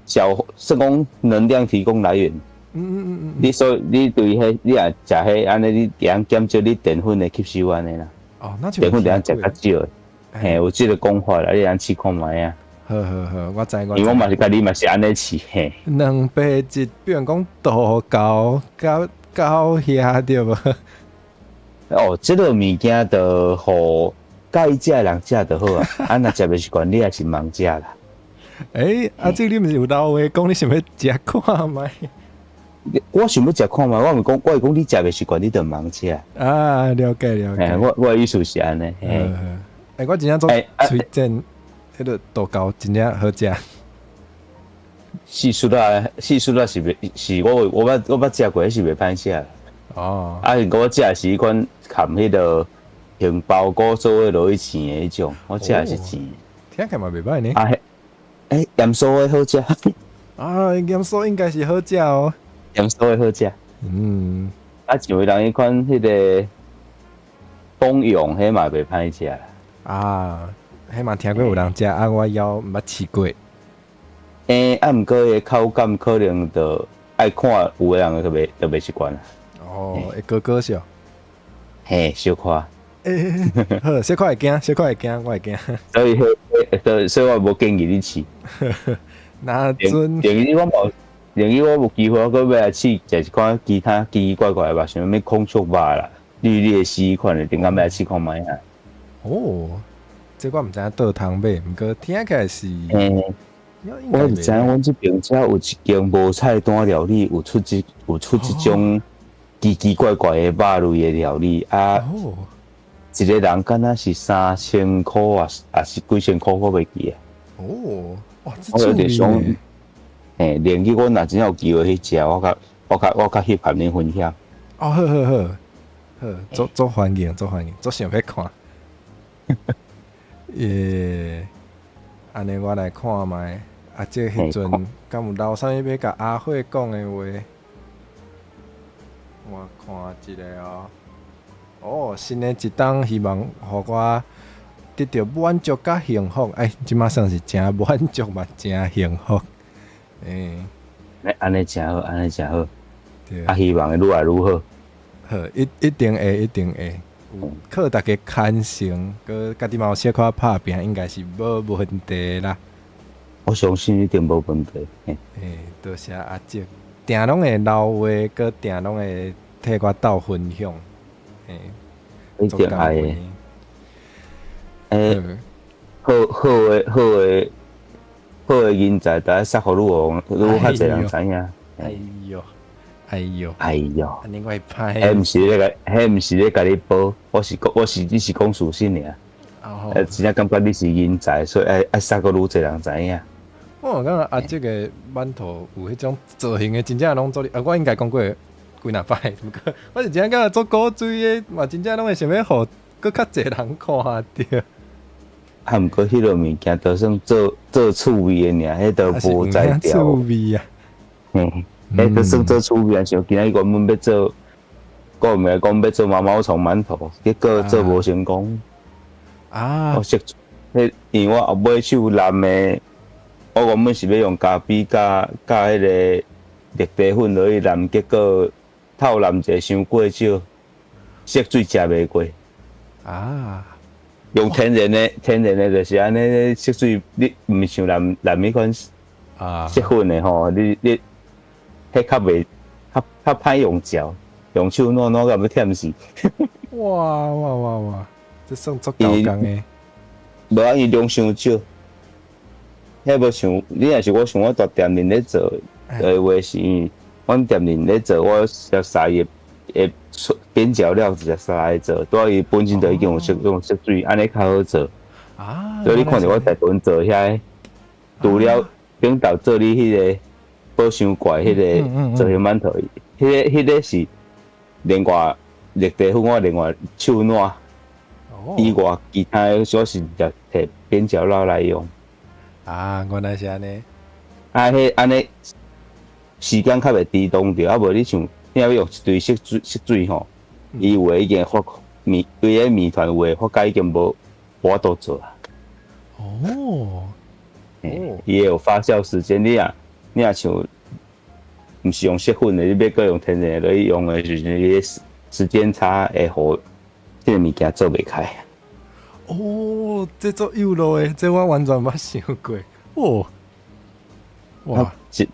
消算講能量提供來源。你所以你對彼，你若食彼按呢，你會當減少你澱粉的吸收按呢啦。哦，那澱粉會當食較少的。嘿，有這个講法啦，你會當試看覓啊。好好好，我知我知。因為我嘛是佮你嘛是按呢試嘿。蛋白質，比如講豆蔻佮狗蝦對無？哦，這个物件就予佮意食的人食就好啊。啊，若食袂習慣，你也是毋通食啦。欸，啊，這你毋是有老話講，你想欲食看覓？我想欲食看覓，我毋講，我是講你食袂習慣，你就毋通食。啊，了解了解。我的意思是按呢。欸，我真正足推薦彼个豆蔻，真正好食。四叔啊，四叔啊是袂是我捌食過，是袂歹食。啊，毋過我食的是彼款含彼个杏鮑菇做伙落去煎的彼種，我食的是煎。聽起來嘛袂歹呢。啊，欸，鹽酥的好食。啊，鹽酥應該是好食哦。鹽酥的好食。啊，像人彼款彼个東洋，彼嘛袂歹食。啊，彼嘛聽過有人食，啊，我猶毋捌試過。欸，啊，毋過伊的口感可能就愛看有的人就袂習慣啦。哦，會割割小。嘿，小可。欸，好，小可會驚，小可會驚，我會驚。所以，所以我無建議你試。那陣，建議我無，建議我有機會，我閣欲來試，食一款其他奇奇怪怪的吧，像啥物孔雀肉啦、綠鬣蜥款的，頂下欲來試看覓啊。哦，這我毋知影佗通買，毋過聽起來是。欸，我是知影，阮這爿遮有一間無菜單料理，有出這種奇奇怪怪的肉類的料理啊。一个人敢若是3000箍啊，抑是幾千箍，我袂記啊。哦，哇，我有點想，欸，連去我若真有機會去食，我較翕共恁分享。哦，好好好，好，足足歡迎，足歡迎，足想欲看。耶，按呢我來看覓。啊，這彼陣敢有留啥物欲共阿慧講的話？我看一下哦。哦，新的一冬希望予我得著滿足佮幸福。欸，這馬算是誠滿足嘛，誠幸福。欸，欸，按呢誠好，按呢誠好。啊，希望會愈來愈好。好，一定會，一定會。有靠大家牽成，閣家己嘛有小可拍拚，應該是無問題啦。我相信一定無問題。欸，多謝阿叔，定攏會留話，閣定攏會替我鬥分享。欸，一定愛的。欸，好的人才，著愛殺予愈予愈較濟人知影。哎喲，哎喲，哎喲，按呢我會歹。彼毋是咧共你報，我是講，我是你是講事實爾。哦。真正感覺你是人才，所以愛殺閣愈濟人知影。我感覺阿叔的饅頭有彼種造型的，真正攏做啊！我應該講過幾若擺，毋過我是真正感覺做古錐的嘛，真正攏會想欲予閣較濟人看著。啊，毋過彼个物件都算做做趣味的爾，彼都無才調。趣味啊！嗯，彼都算做趣味啊！像今仔日原本欲做，我毋是講欲做毛毛蟲饅頭，結果做無成功。啊！我識，彼因為我後尾手淋的。我原本是欲用咖啡佮彼个綠茶粉落去淋，結果透淋一个傷過少，色水食袂過。用天然的就是按呢，色水你毋像淋淋彼款色粉的吼，你彼較袂較較歹用嚼。用手挼挼到欲忝死。哇哇哇哇！這算足夠工的。無啊，伊量傷少。遐無像你若是我像我蹛店面咧做的話是，阮店面咧做，我熟三會出邊角料直接沙來做，拄仔伊本身就已經有色用色水，按呢較好做。所以你看著我大部分做遐，除了頂頭做你彼个寶箱怪彼个做彼饅頭，彼个是另外綠茶粉，我另外手挼。以外，其他的我是直接提邊角料來用。啊，原來是按呢。啊，彼按呢時間較袂遲鈍著，啊無你像你若欲用一堆色水色水吼，伊有的已經發麵，規个麵團有的發甲已經無法度做啊。伊會有發酵時間，你若像毋是用色粉的，你欲閣用天然的落去用的時陣，伊時時間差會予這个物件做袂開。哦，這足有路的，這我完全無捌想過。哦，哇！一，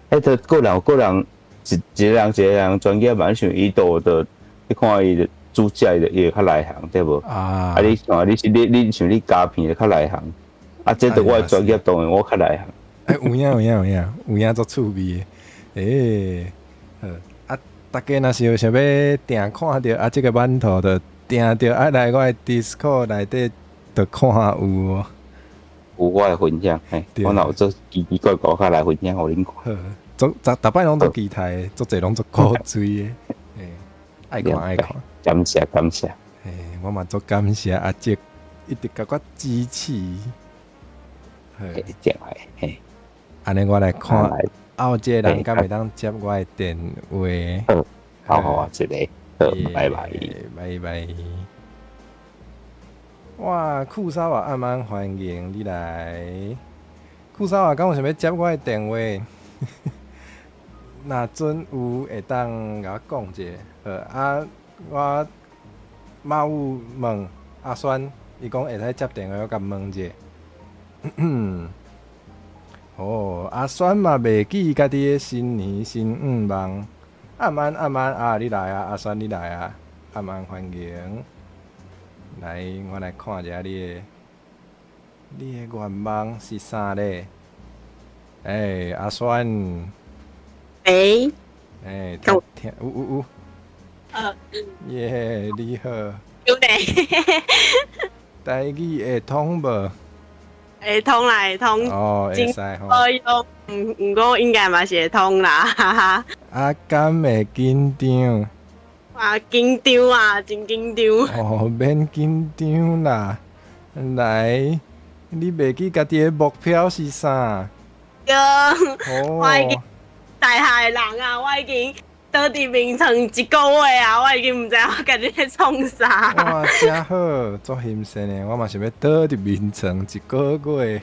彼個個人個人一一個人一個人專業嘛，你像伊都的，你看伊煮食伊就伊會較內行，對無？啊，你像你是你你像你膠片就較內行，啊，這著我的專業當然我較內行。欸，有影有影有影有影足趣味的，欸，好啊，大家若是有想欲訂看著啊，這个饅頭就定著愛來我的 Discord 內底就看有哦。有我會分享，嘿，我若有做奇奇怪怪，我較來分享予恁看。好，足逐逐擺攏足期待的，足濟攏足古錐的，欸，愛看愛看。感謝感謝。欸，我嘛足感謝阿叔一直共我支持。嘿，正係，嘿。按呢我來看後一个人敢會當接我的電話。好，好好啊，一個，好，拜拜，拜拜。哇，酷沙啊，暗安歡迎你來。酷沙啊，敢有想欲接我的電話？若準有會當共我講一下。好啊，我嘛有問阿酸，伊講會使接電話，我共問者。哦，阿酸嘛袂記家己的新年新願望。暗安暗安啊，你來啊，阿酸你來啊，暗安歡迎。來，我來看一下你的願望是啥咧？欸，阿酸。欸。欸，聽聽有有有。耶，你好。有咧。台語會通無？會通啦，會通。哦，會使吼。哎喲，毋過應該嘛是會通啦，哈哈。啊，敢會緊張？啊，緊張啊，真緊張。哦，免緊張啦。來，你袂記家己的目標是啥？對，我已經大學的人啊，我已經倒佇眠床一個月啊，我已經毋知我家己咧創啥。哇，真好，足欣羨的，我嘛想欲倒佇眠床一個月。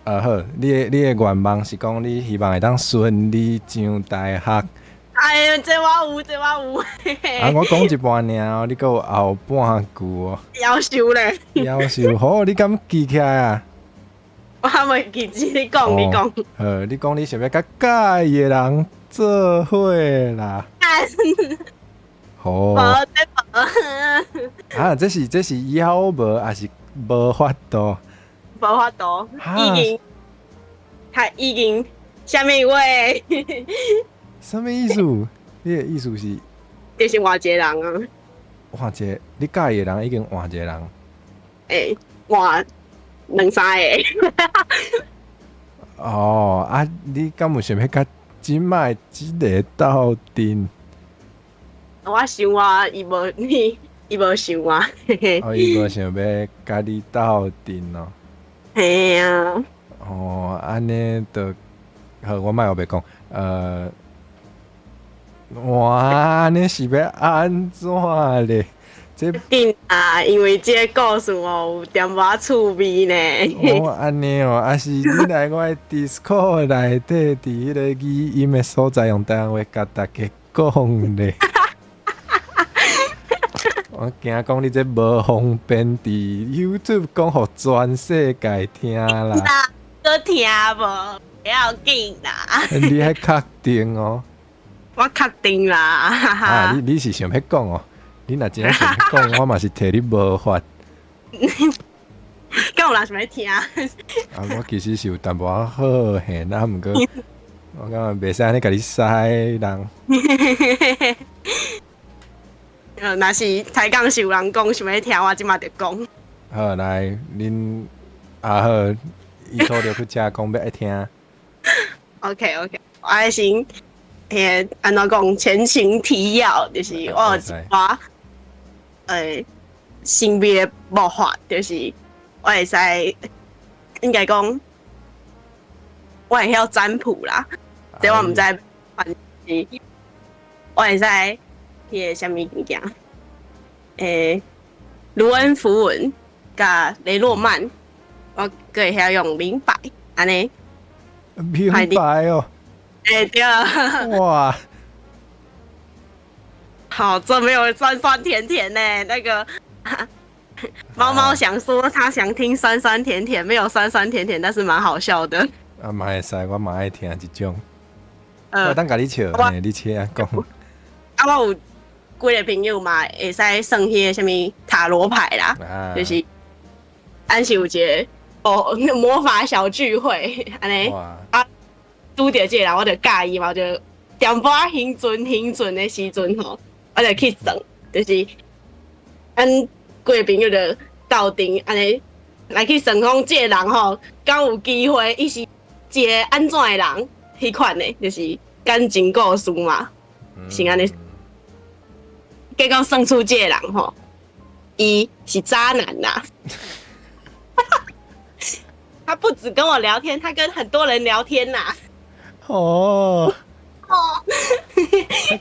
啊好，你的願望是講你希望會當順利上大學。哎呀，這我有，這我有。啊，我講一半爾，你閣有後半句哦。夭壽咧。夭壽好，你敢記起來啊？我還袂記住，你講，你講。好，你講你想欲佮佮意的人做伙啦。好。無，這無。啊，這是枵無，抑是無法度？無法度，已經，他已經，啥物話？啥物意思？你的意思是？就是換一個人啊。換一個，你佮意的人已經換一個人。欸，換兩三個。哦，啊，你敢有想欲佮這擺這个鬥陣？我想啊，伊無你，伊無想啊。哦，伊無想欲佮你鬥陣哦。嘿啊。哦，按呢就好，我莫烏白講，哇，按呢是欲按怎咧？這緊啊，因為這個故事哦，有淡薄仔趣味呢。哦，按呢哦，啊是你來我的 Discord 內底，佇彼個語音的所在，用台灣話共大家講咧。我驚講你這無方便佇 YouTube 講予全世界聽啦。閣聽無？不要緊啦。你愛確定哦。我確定啦。啊，你是想欲講哦？你若真正想欲講，我嘛是替你無法。敢有人想欲聽？啊，我其實是有淡薄仔好嘿，啊，毋過我感覺袂使按呢共你使人。若是台港是有人講想欲聽，我這馬就講。好，來，恁啊好，伊土著去遮講欲愛聽。 OK OK，我愛先，彼個按怎講？前情提要就是我有一寡神秘的魔法，就是我會使應該講，我會曉占卜啦。這我毋知，反正我會使彼個啥物物件，盧恩符文佮雷諾曼，我閣會曉用靈擺按呢。明白哦。欸，對。哇！好，這沒有酸酸甜甜呢。那個貓貓想說，他想聽酸酸甜甜，沒有酸酸甜甜，但是蠻好笑的。啊，嘛會使，我嘛愛聽這種。我等共你笑，你請講。啊，我有幾個朋友嘛，會使算彼個啥物塔羅牌啦，就是按是有一個哦魔法小聚會，按呢啊，拄著這個人，我就佮意嘛，我就淡薄仔興準興準的時陣吼，我就去算，就是阮幾個朋友就鬥陣按呢來去算講，這個人吼，敢有機會，伊是一個按怎的人，彼款的，就是感情故事嘛，是按呢。結果算出這個人吼，伊是渣男啦。他不止跟我聊天，他跟很多人聊天呐。哦。哦。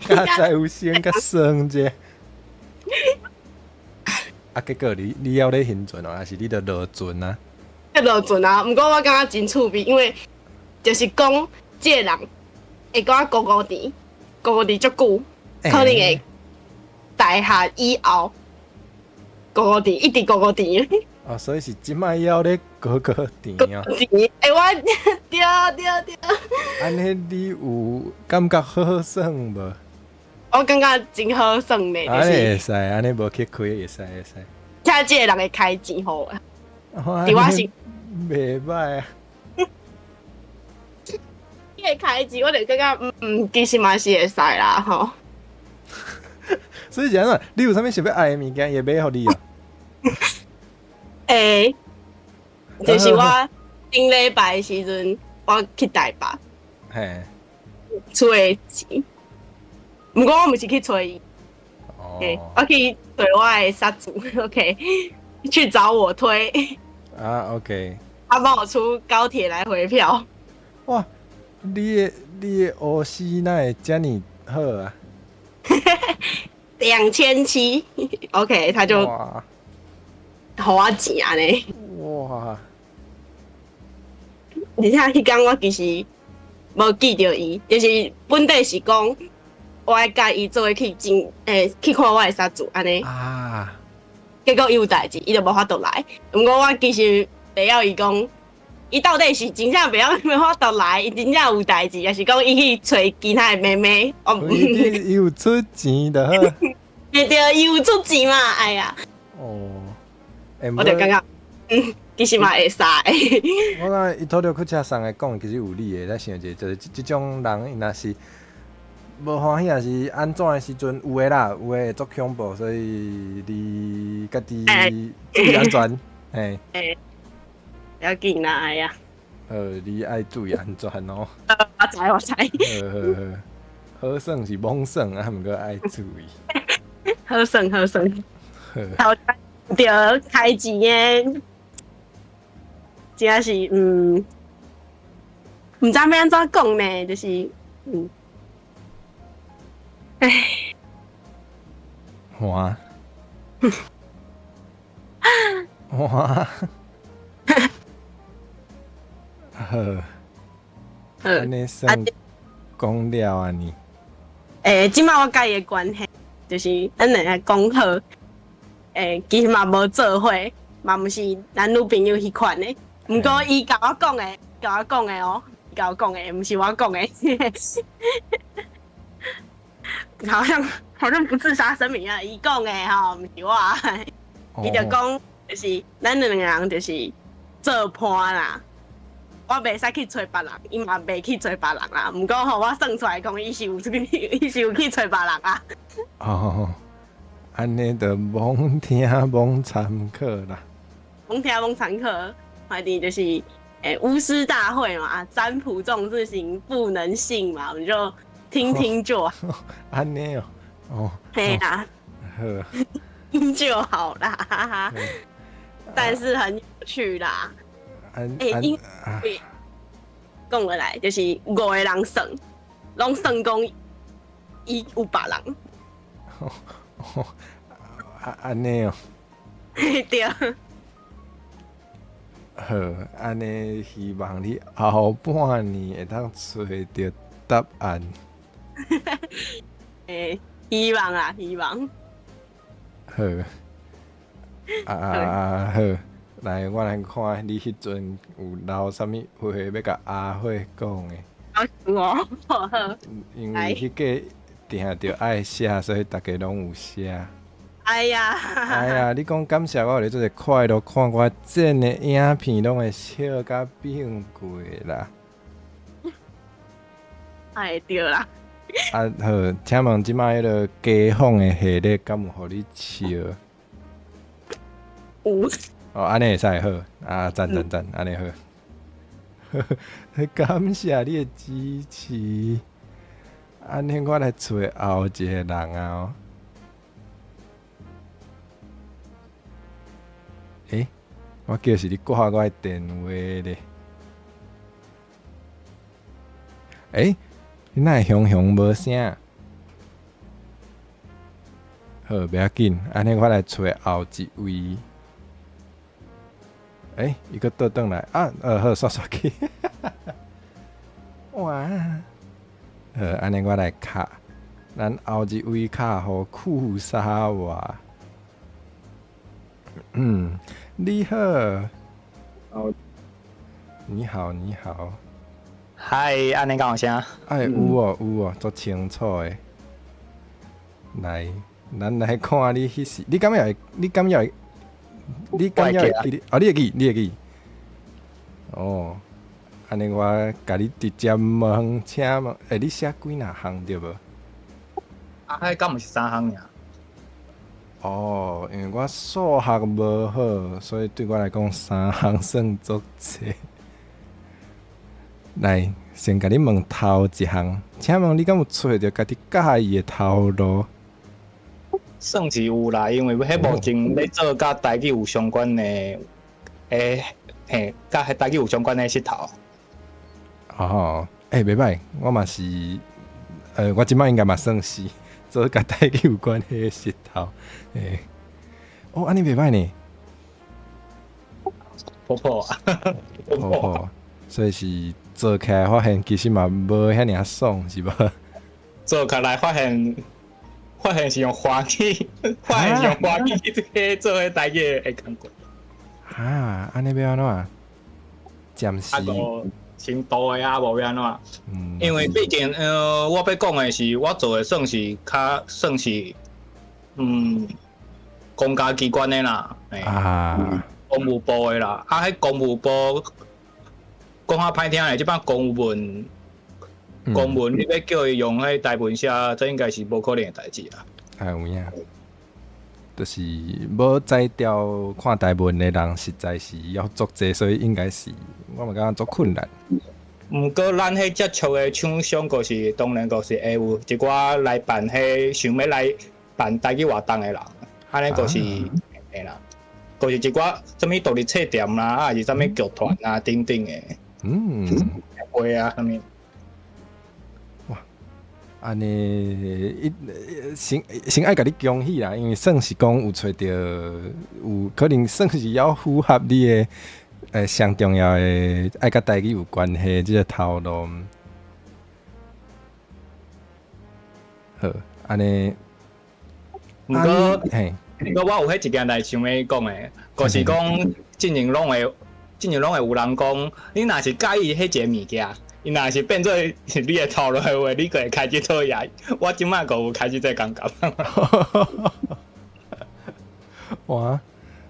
佳哉有先共算者。啊，結果你猶咧還船哦，還是你著落船啊？落船啊！毋過我感覺真趣味，因為就是講這個人會佮我孤孤佇，孤孤佇足久，可能會大學以後孤孤佇，一直孤孤佇。哦，所以是這擺猶咧孤孤佇哦。欸，我對對對。按呢，你有感覺好耍無？我感覺真好耍呢，就是。按呢會使，按呢無吃虧會使會使。聽這個人會開錢予我，佇我是袂䆀啊。伊會開錢，我就感覺其實嘛是會使啦，吼。所以是按怎？你有啥物想欲愛的物件，伊會買予你哦？欸，就是我頂禮拜的時陣，我去台北，出的錢。毋過我毋是去揣伊，我去揣我的殺主，OK，去找我推。啊，OK。他幫我出高鐵來回票。哇，你的烏絲哪會遮爾好啊？2700，OK，他就予我錢按呢。哇！而且彼工我其實無記著伊，就是本底是講我愛佮伊做伙去進，去看我的殺主按呢。結果伊有代誌，伊就無法度來。毋過我其實袂曉伊講，伊到底是真正袂曉無法度來，伊真正有代誌，抑是講伊去揣其他的妹妹？我伊有出錢就好。對對，伊有出錢嘛？哎呀。哦。我就感覺，其實嘛會使。我感覺伊拄著去車送來講，其實有理的。咱想者，就是這種人，伊若是無歡喜，抑是按怎的時陣，有的啦，有的會足恐怖，所以你家己注意安全，嘿。欸，不要緊啦，哎呀。你愛注意安全哦。我知我知。好好好，好耍是罔耍，啊，毋過愛注意。好耍好耍。好。對，開錢的，真正是毋知欲按怎講呢，就是唉，哇，哇，好，按呢算講了按呢。欸，這擺我佮伊的關係，就是咱兩个講好。欸，其實嘛無做伙，嘛毋是男女朋友彼款的。毋過伊共我講的，共我講的哦，共我講的，毋是我講的。好像不自殺聲明啊！伊講的吼，毋是我。伊就講，就是咱兩個人就是做伴啦。我袂使去揣別人，伊嘛袂去揣別人啦。毋過吼，我算出來講，伊是有這個，伊是有去揣別人啊。哦，按呢就罔聽罔參考啦。罔聽罔參考，反正就是巫師大會嘛，占卜這種事情不能信嘛，我們就聽聽就好。按呢哦，哦，嘿啊，好，聽就好啦。但是很有趣啦。因為講落來就是五個人算，攏算講伊有別人。按呢哦。對。好，按呢希望你後半年會當揣著答案。希望啊，希望。好。啊啊好，來，我來看你彼陣有留啥物話欲共阿慧講的。我好。因為彼個定著愛寫，所以逐家攏有寫。哎呀！哎呀，你講感謝我，予你做一個快樂，看我剪的影片攏會笑甲變過啦。哎，對啦。啊好，請問這擺彼个街訪的系列，敢有予你笑？有。哦，按呢會使好，啊讚讚讚，按呢好。感謝你的支持。按呢，我來揣後一個人啊。欸，我叫是你掛我的電話咧。欸，你哪會雄雄無聲？好，袂要緊，按呢我來揣後一位。欸，伊閣倒轉來啊！好，煞煞去。哇！好，按呢我來敲，咱後一位敲予庫沙瓦。嗯，你好。好。你好，你好。嗨，按呢敢有聲？哎，有哦，有哦，足清楚的。來，咱來看你彼時，你敢會？你敢會？你敢會記得？哦，你會記，你會記。哦，按呢我共你直接問，請問，欸，你寫幾若項對無？啊，彼敢毋是三項爾？哦，因為我數學無好，所以對我來講三項算足濟。來，先共你問頭一項，請問你敢有揣著家己佮意的頭路？算是有啦，因為彼目前咧做佮台語有相關的，嘿，佮彼台語有相關的穡頭。哦，欸，袂䆀，我嘛是，我這擺應該嘛算是做佮台語有關係的穡頭，欸，哦，按呢袂䆀呢？婆婆，婆婆，所以是做起來發現其實嘛無遐爾爽，是無？做起來發現。發現是用歡喜，發現是用歡喜去做彼台語的工作。哈，按呢欲按怎？暫時。啊，就先度的啊，無欲按怎？因為畢竟，我欲講的是，我做的算是較算是，公家機關的啦，啊，公務部的啦，啊，彼公務部講較歹聽咧，這擺公文。公文你欲叫伊用彼台文寫，這應該是無可能的代誌啦。哎，有影，就是無才調看台文的人，實在是猶足濟，所以應該是我嘛感覺足困難。毋過咱彼接觸的廠商，閣是當然閣是會有一寡來辦彼想欲來辦台語活動的人，按呢閣是會啦，閣是一寡啥物獨立冊店啦，啊是啥物劇團啊等等的。會啊，啥物。按呢，一先先愛共你恭喜啦，因為算是講有揣著，有可能算是猶符合你的上重要的愛佮台語有關係的這個頭路。好，按呢。毋過，嘿，毋過我有彼一件代想欲講的，就是講進前攏會，進前攏會有人講，你若是佮意彼一个物件，伊若是變做是你的頭路的話，你就會開始討厭。我這擺閣有開始這感覺。哇！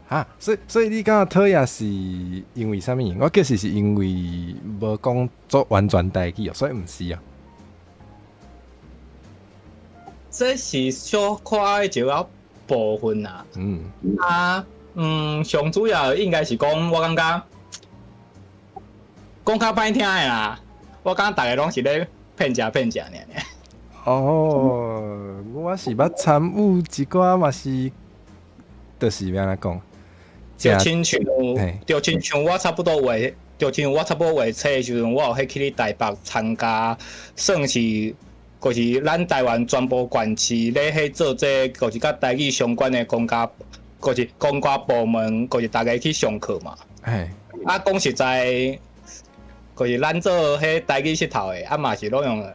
哈，所以你感覺討厭是因為啥物？我其實是因為無講做完全台語哦，所以毋是啊。這是小可的一個部分啦。啊，上主要應該是講，我感覺講較歹聽的啦。我感覺逐个攏是咧騙食騙食爾爾。哦，我是捌參與一寡嘛是，就是欲按怎講？就親像我差不多畫，就親像我差不多畫冊的時陣，我有彼去台北參加，算是，就是咱台灣全部縣市咧彼做這個，就是佮台語相關的公家，就是公家部門，就是逐家去上課嘛。啊，講實在，就是咱做彼台語穑頭的，啊嘛是攏用，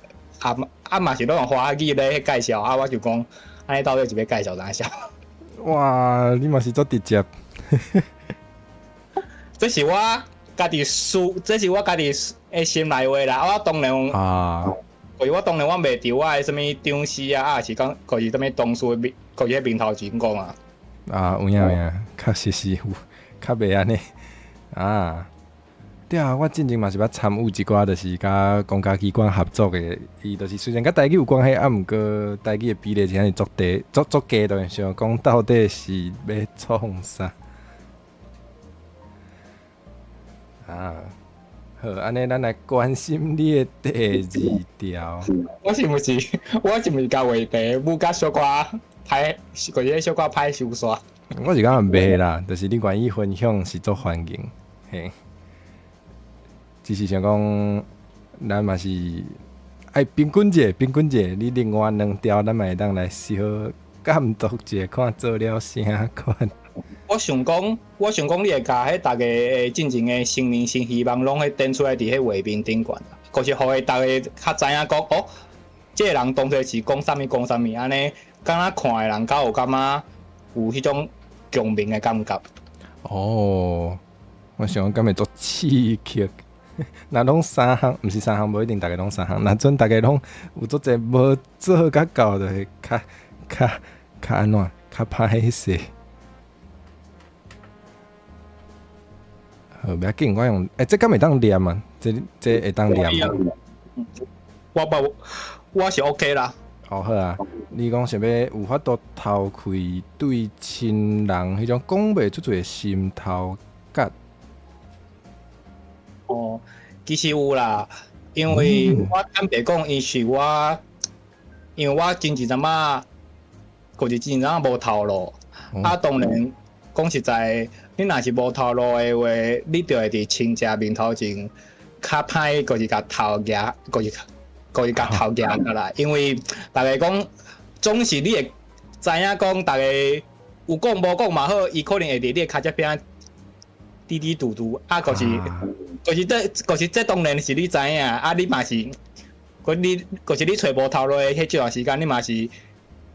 啊嘛是攏用華語咧彼介紹，啊我就講，按呢到底是欲介紹啥小？哇，你嘛是足直接。這是我家己思，這是我家己的心內話啦。我當然，就是我當然我袂佇我的啥物長司啊，啊是講，就是啥物同事面，就是彼面頭前講啊。啊，有影有影，確實是有，較袂按呢。啊，對啊，我進前嘛是捌參與一寡，就是佮公家機關合作的，伊就是雖然佮台語有關係，啊，毋過台語的比例真是足低，足足低，就想講到底是欲創啥？啊，好，按呢咱來關心你的第二條。我是毋是共話題舞甲小可歹，就是小可歹收煞？我是感覺袂啦，就是你願意分享是足歡迎，嘿。只是想講，咱嘛是愛平均者，平均者，你另外兩條，咱嘛會當來小監督一下，看做了啥款。我想講，你會共彼逐家的進前的新年新希望，攏彼展出來佇彼畫面頂懸，閣是予逐家較知影講，哦，這个人當初是講啥物講啥物，按呢，敢若看的人較有感覺有彼種共鳴的感覺。哦，我想講敢會足刺激，若攏三項，毋是三項，無一定逐家攏三項。若陣逐家攏有足濟無做甲到，就會較較較按怎，較歹勢。好，袂要緊，我用，欸，這敢會當念啊？這會當念嗎？我無，我是 OK 啦。哦，好啊，你講想欲有法度偷開對親人彼種講袂出嘴的心頭結？哦，其實有啦，因為我坦白講，伊是我，因為我真一陣仔，就是真一陣仔無頭路，啊，當然講實在，你若是無頭路的話，你就會佇親戚面頭前較歹，就是共頭夾，就是共頭夾起來，因為逐家講總是你會知影講，逐家有講無講嘛好，伊可能會佇你的跤脊邊嘀嘀嘟嘟，啊，就是，就是這，就是這當然是你知影，啊，你嘛是，佮你，就是你揣無頭路的彼這段時間，你嘛是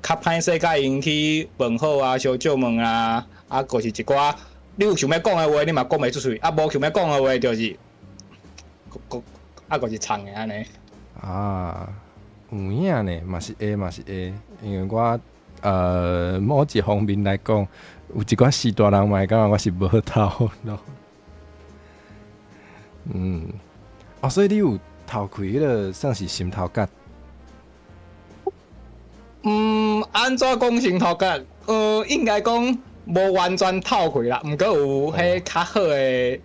較歹勢共𪜶去問好啊，相借問啊，啊，閣是一寡你有想欲講的話，你嘛講袂出喙，啊，無想欲講的話，就是，閣啊，閣是藏的按呢。啊，有影呢，嘛是會，嘛是會，因為我某一方面來講，有一寡序大人嘛會感覺我是無頭路。哦，所以你有偷開彼个算是心頭結？按怎講心頭結？應該講無完全透開啦，毋過有彼較好的，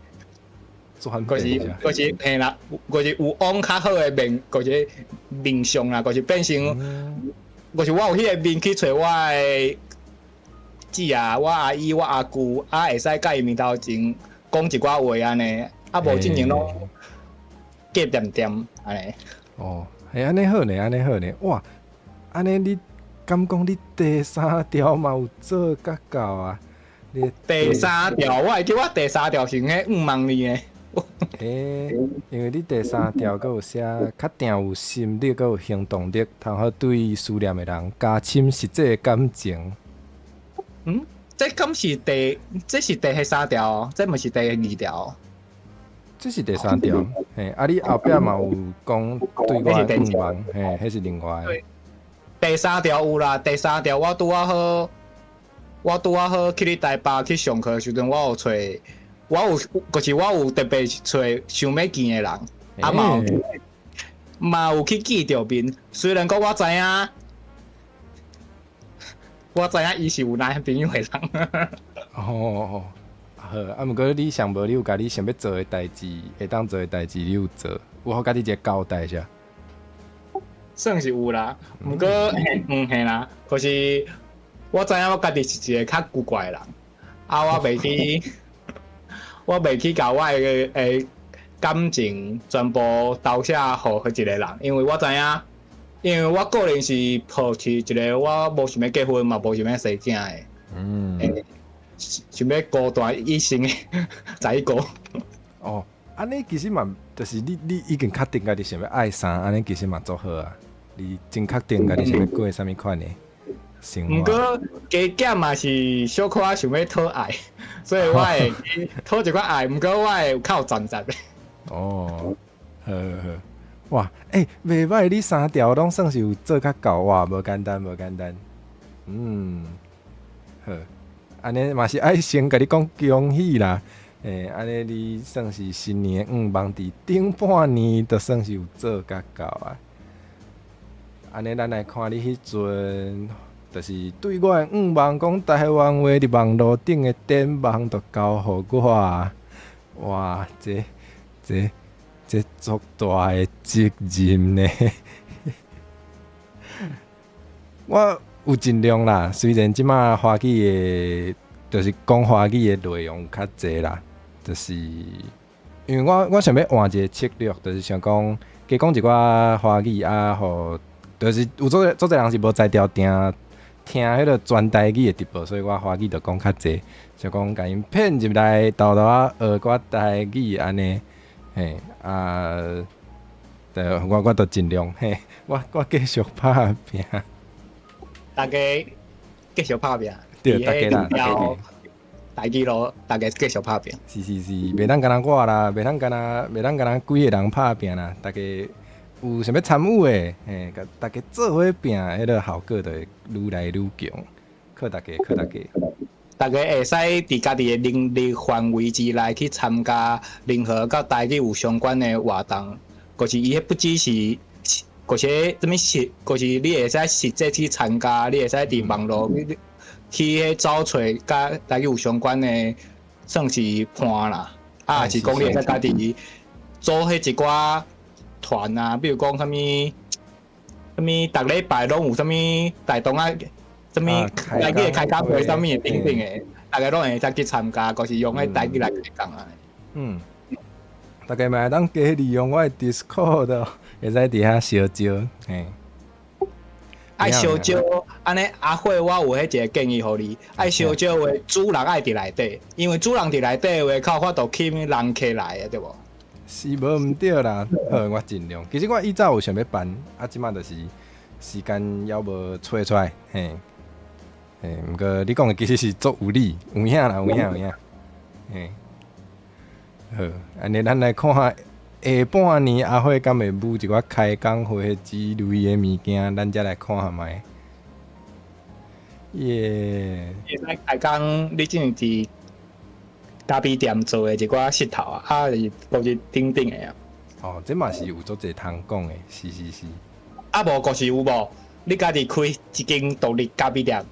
就是嘿啦，就是有往較好的面，就是面相啦，就是變成，就是我有彼个面去揣我的姊啊，我阿姨、我阿舅，啊，會使佮伊面頭前講一寡話按呢，啊，無進前攏隔恬恬按呢。哦，欸，按呢好呢，按呢好呢，哇，按呢你敢講你第三條嘛有做甲到啊？你第三條，我會記我第三條是彼五萬字呢。欸，因為你第三條閣有寫，較定有心力，閣有行動力，通好對思念的人加深實際的感情。這敢是第，這是第彼三條，這毋是第二條。這是第三條，嘿，啊，你後壁嘛有講對我的願望，嘿，彼是另外的。第三條有啦，第三條我拄仔好，我拄仔好去你台北去上課的時陣，我有揣，我有，就是我有特別揣想欲見的人，啊嘛有嘛有去見著面。雖然講我知影，我知影伊是有男朋友的人。哦，好，啊，毋過你上無你有共你想欲做的代誌，會當做的代誌，你有做，有予家己一個交代啥？算是有啦，毋過嗯嘿啦，可是我知影我家己是一個較古怪的人，啊，我袂去共我的感情全部投射予彼一個人，因為我知影，因為我個人是抱持一個我無想欲結婚嘛，無想欲生囝的，想欲孤單一生的在一個。哦，按呢其實嘛，就是你已經確定家己想欲愛啥，按呢其實嘛足好啊。你真確定家己想欲過啥物款的生活。毋過加減嘛是小可想欲討愛，所以我會討一寡愛。毋過我會較有選擇的。哦，好好好，哇，欸，袂䆀，你三條攏算是有做較到，哇，無簡單，無簡單。嗯，好，按呢嘛是愛先共你講恭喜啦。欸，按呢你算是新年的願望，佇頂半年就算是有做較到啊。按呢，咱來看你彼陣，就是對我的願望，講台灣話佇網路頂的展望，就交予我。哇，這足大的責任呢！我有盡量啦，雖然這馬華語的，就是講華語的內容較濟啦，就是因為我想欲換一個策略，就是想講加講一寡華語啊，予就是有足足濟人是無才調聽聽彼個全台語的直播，所以我華語就講較濟，想講共𪜶騙入來，沓沓仔學寡台語按呢，嘿啊，對，我就盡量嘿，我繼續拍拼。大家繼續拍拼。對，大家啦，大家。台語路，大家繼續拍拼。是是是，袂當干焦我啦，袂當干焦幾个人拍拼啦，大家有想欲參與的，嘿，共大家做伙拼，彼个效果就會愈來愈強。靠大家，靠大家。大家會使佇家己的能力範圍之內去參加任何佮台語有相關的活動，就是伊彼不只是，就是啥物實，就是你會使實際去參加，你會使佇網路去彼找揣佮台語有相關的，算是伴啦，啊，是講你會使家己組彼一寡團啊，比如講啥物，啥物，逐禮拜攏有啥物大同啊，啥物台語的開講會，啥物的等等的，大家攏會使去參加，就是用彼台語來開講啊。嗯，大家嘛會當加利用我的 Discord，會使佇遐相招，嘿。愛相招，按呢阿慧，我有彼一个建議予你，愛相招話，主人愛佇內底，因為主人佇內底的話，較有法度吸引人客來的，對無？是無毋對啦，好，我盡量。其實我以早有想欲辦，啊，這馬就是時間猶無揣出來，嘿。嘿，毋過你講的其實是足有理，有影啦，有影有影。嘿，好，按呢咱來看下下半年阿慧敢會舞一寡開講會之類的物件，咱才來看看覓。耶！會使開講，你之前佇咖啡店做的一寡穡頭啊，啊是閣是頂頂的啊。哦，這嘛是有足濟通講的，是是是。啊無，閣是有無？你家己開一間獨立咖啡店？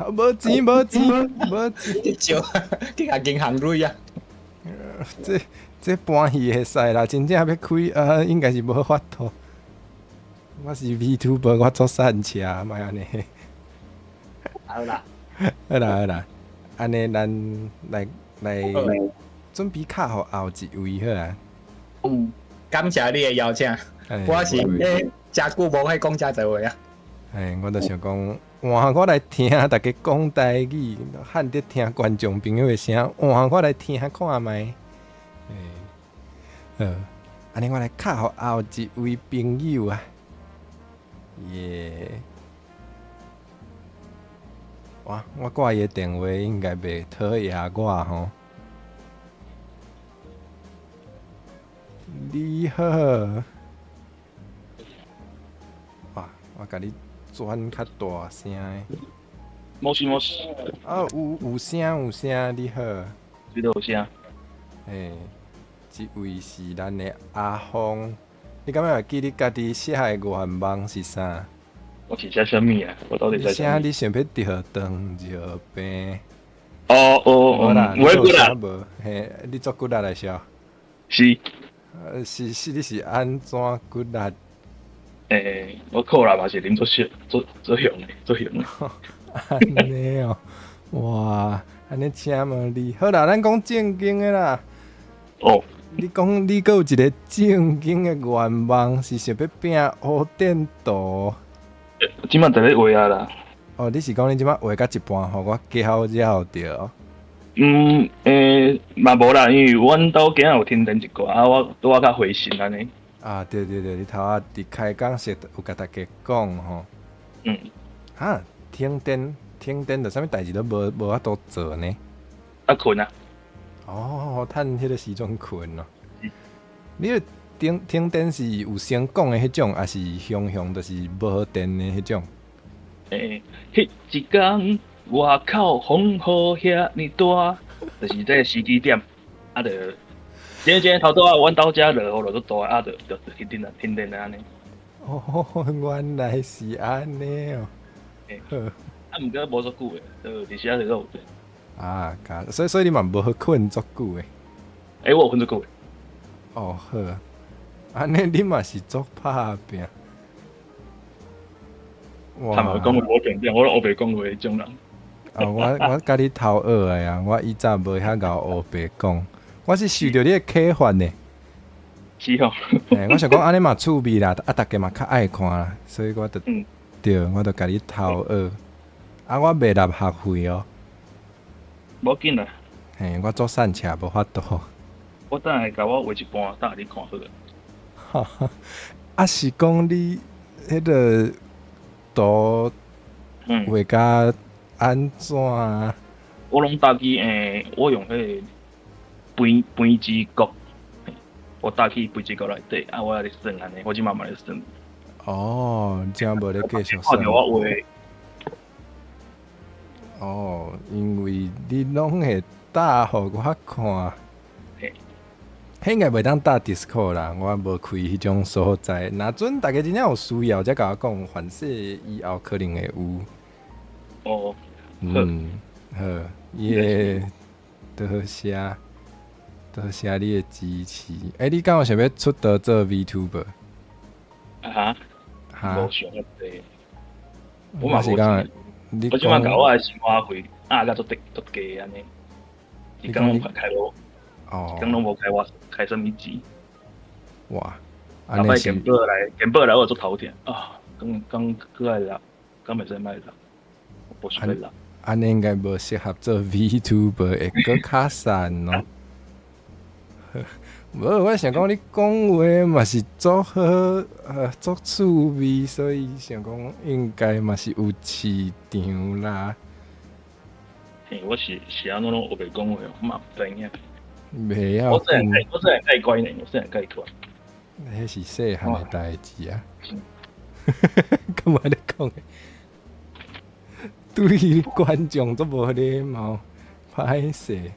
無錢無錢無錢，少去共銀行鐳啊！這搬戲會使啦，真正欲開啊，應該是無法度。我是 VTuber，我做散車，莫按呢。好啦，好啦好啦，按呢咱來來準備敲予後一位好啊。嗯，感謝你的邀請，我是咧誠久無去講遮濟話啊。哎，我就想講，換我來聽大家講台語，罕得聽觀眾朋友的聲，換我來聽看覓。欸，好，按呢我來敲予後一位朋友啊。耶！哇，我掛伊的電話應該袂討厭我吼。你好。哇，我共你轉較大聲的。もしもし。啊，有聲有聲，你好。這有聲。欸，這位是咱的阿峰，你敢會記你家己寫的願望是啥？我是寫啥物啊？我到底寫啥？你想欲著糖尿病？哦哦，無啦，有骨力。無，嘿，你足骨力來燒。是。是是，你是按怎骨力？欸，我可樂嘛是啉足少，足足雄的，足雄的。按呢哦，哇，按呢請問你，好啦，咱講正經的啦。哦。你講你閣有一個正經的願望，是想欲拼烏電圖？這馬佇咧畫啊啦。哦，你是講你這馬畫到一半，予我攪擾著？嗯，欸，嘛無啦，因為阮兜囝有停電一寡，啊，我拄仔較灰心按呢。啊，對對對，你頭仔佇開講時有共大家講吼。嗯。哈，停電停電，就啥物代誌都無法度做呢？啊，睏啊。哦，趁彼个時陣睏咯。你彼停停電是有先講的彼種，抑是雄雄就是無電的彼種？欸，彼一工外口風雨遐爾大，就是這个時機點，啊，就今日頭拄仔，阮兜遮落雨落足大，啊，就就停電啊，停電啊按呢。哦，原來是按呢哦。欸，啊，毋過無足久的，就佇時仔就閣有電。啊，所以你嘛無睏足久的。欸，我有睏足久的。哦，好，按呢你嘛是足拍拚。哇！講話無重點，我攏烏白講話彼種人。啊，我共你偷學的啊，我以前無遐𠢕烏白講，我是受著你的啟發呢。是哦。欸，我想講按呢嘛趣味啦，啊，逐家嘛較愛看啦，所以我就，對，我就共你偷學。啊，我袂納學費哦。無要緊啦。嘿，我做散赤無法度。我等下共我畫一半，等下你看好。哈哈，啊是講你彼个圖畫甲按怎？我攏搭去欸，我用彼个肥肥指骨，我搭去肥指骨內底，啊，我猶咧算按呢，我這馬嘛咧算。哦，這無咧繼續算。看著我畫。哦，因為你攏會搭予我看。彼應該袂當搭 Discord 啦，我無開彼種所在。若準大家真正有需要，才共我講，凡勢以後可能會有。哦。嗯，好，耶，多謝，多謝你的支持。欸，你敢有想欲出道做 VTuber？啊？哈？無想遐濟。我嘛是講，我這馬共我的生活費壓甲足低足低按呢，一工攏開無。哦，一工攏無開我開啥物錢？哇！後擺健保來，健保來我就足頭痛啊！剛剛閣愛納，敢袂使莫納，無想欲納。按呢應該無適合做 VTuber，會閣較散哦。無，我想講你講話嘛是足好，足趣味，所以想講應該嘛是有市場啦。嘿，我是是按怎攏烏白講話，我嘛毋知影。袂要我細漢我細漢介乖呢，我細漢介乖。彼是細漢的代誌啊！幹嘛咧講？對觀眾足無禮貌，歹勢。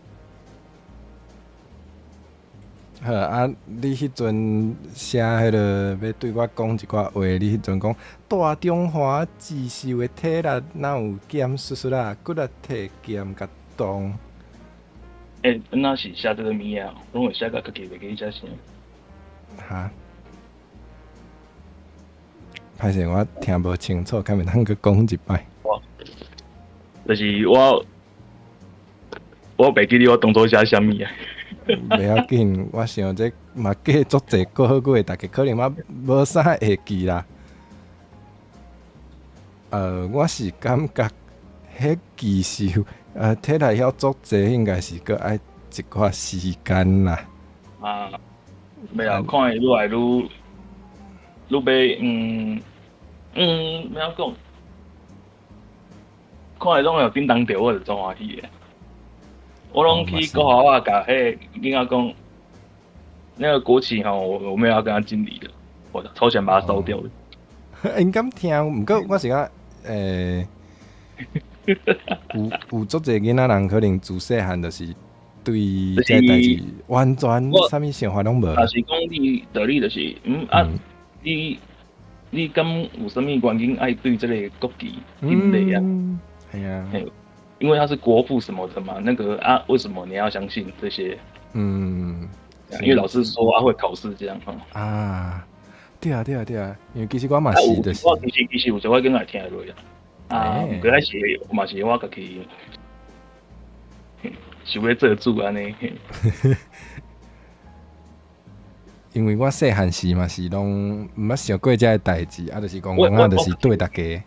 好啊，你彼陣寫彼个欲對我講一寡話，你彼陣講大中華自瘦的體力哪有減欶欶啊？骨力體減甲動。欸，若是寫這个物仔，攏會寫甲家己袂記寫啥。哈？歹勢，我聽無清楚，敢會當閣講一擺？我就是我，我袂記得我當初寫啥物啊。袂要緊，我想這嘛過足濟個月，大家可能嘛無啥會記啦。我是感覺彼技術，體力曉足濟，應該是閣愛一寡時間啦。啊，袂啊，看伊愈來愈愈欲，嗯嗯，欲按怎講？看伊攏會有叮當著，我就足歡喜的。我攏去國校啊，共彼个囡仔講，那個國旗吼，我沒有要跟他敬禮的，我超想把它燒掉的。𪜶敢聽，毋過我是感覺，有足濟囡仔人可能自細漢就是對這個代誌完全啥物想法攏無。若是講你道理就是，啊，你敢有啥物原因愛對這個國旗敬禮啊？係啊，因為他是國父什麼的嘛，那個啊，為什麼你要相信這些？因為老師說啊會考試這樣吼。啊，對啊對啊對啊，因為其實我嘛是，就是我其實有一我囡仔聽落啊，啊，毋過彼時嘛是我家己想欲做主按呢。因為我細漢時嘛是攏毋捌想過這个代誌，啊，就是講講啊，就是對大家。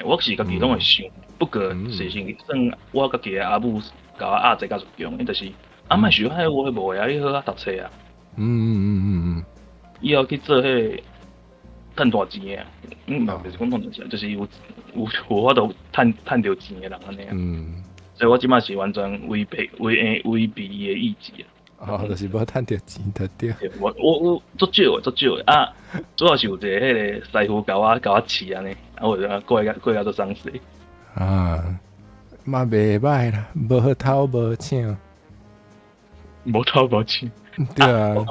我是家己攏會想，不過事實算我家己的阿母共我壓制較重，伊就是啊，莫想彼有的無的啊，你好好讀冊啊。以後去做彼个趁大錢的，嘛袂是講趁大錢，就是有法度趁著錢的人按呢。所以我這擺是完全違背伊的意志啊。哦，就是無趁著錢就對。我足少的，足少的啊，主要是有一個彼个師傅共我飼按呢，啊，我就過甲足鬆勢。啊，嘛袂䆀啦，無偷無搶。無偷無搶。對啊。我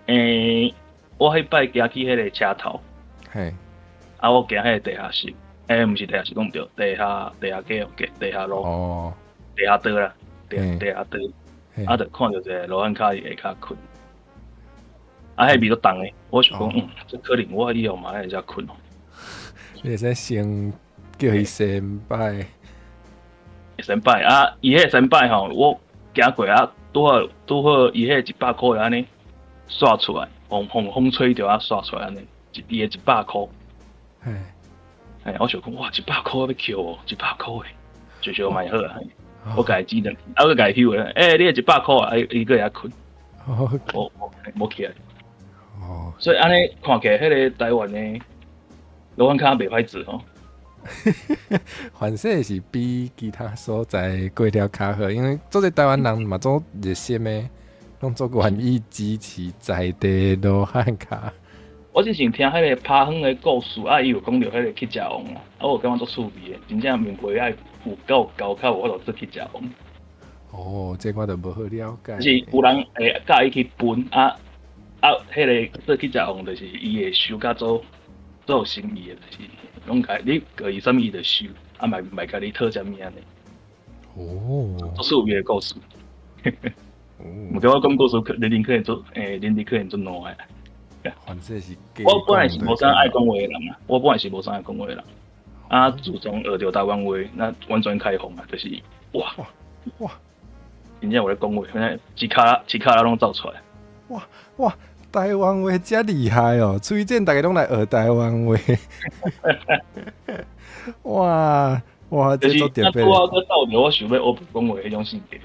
講，我彼擺行去彼个車頭，啊，我行彼个地下室，毋是地下室，講毋對，地下街哦，地下路，地下道啦，地下道，啊，就看著一个羅漢跤佇下跤睏，啊，彼味足重的，我想講，這可能我以後嘛愛佇遮睏哦。你會使先叫伊先拜，先拜啊！伊彼个先拜吼，我行過啊，拄好伊彼个100箍按呢煞出來，風吹著啊煞出來按呢，伊的一百箍。哎，我想講哇，一百箍欲抾哦，一百箍的，少少嘛會好啊。我共伊指轉，啊，我共伊翕的，欸，你的一百箍啊，伊閣會睏。我無起來。所以按呢看起來，彼个台灣的羅漢跤袂歹做吼。反正是比其他所在過了較好，因為足濟台灣人嘛足熱心的，攏足願意支持在地羅漢跤。我之前聽彼个拍遠的故事，啊，伊有講著彼个乞食王啊，啊，我感覺足趣味的，真正面皮愛有夠厚，較有法度做乞食王。哦，這個我就無好了解。就是有人會佮意去分啊啊，彼个做乞食王就是伊會收較做做有誠意的，就是攏共你給伊啥物伊就收，啊，嘛袂共你討啥物按呢。足趣味的故事。毋過我講故事，年齡可能足，年齡可能足老的。反正是我本來是無啥愛講話的人啊，我本來是無啥愛講話的人。啊，自從學著台灣話，那完全開放啊，就是哇哇，真正有咧講話，反正一跤一跤攏走出來。哇哇，台灣話遮厲害哦！崔健逐家攏來學台灣話。哇哇，這足特別。我到著我想欲學講話彼種性格。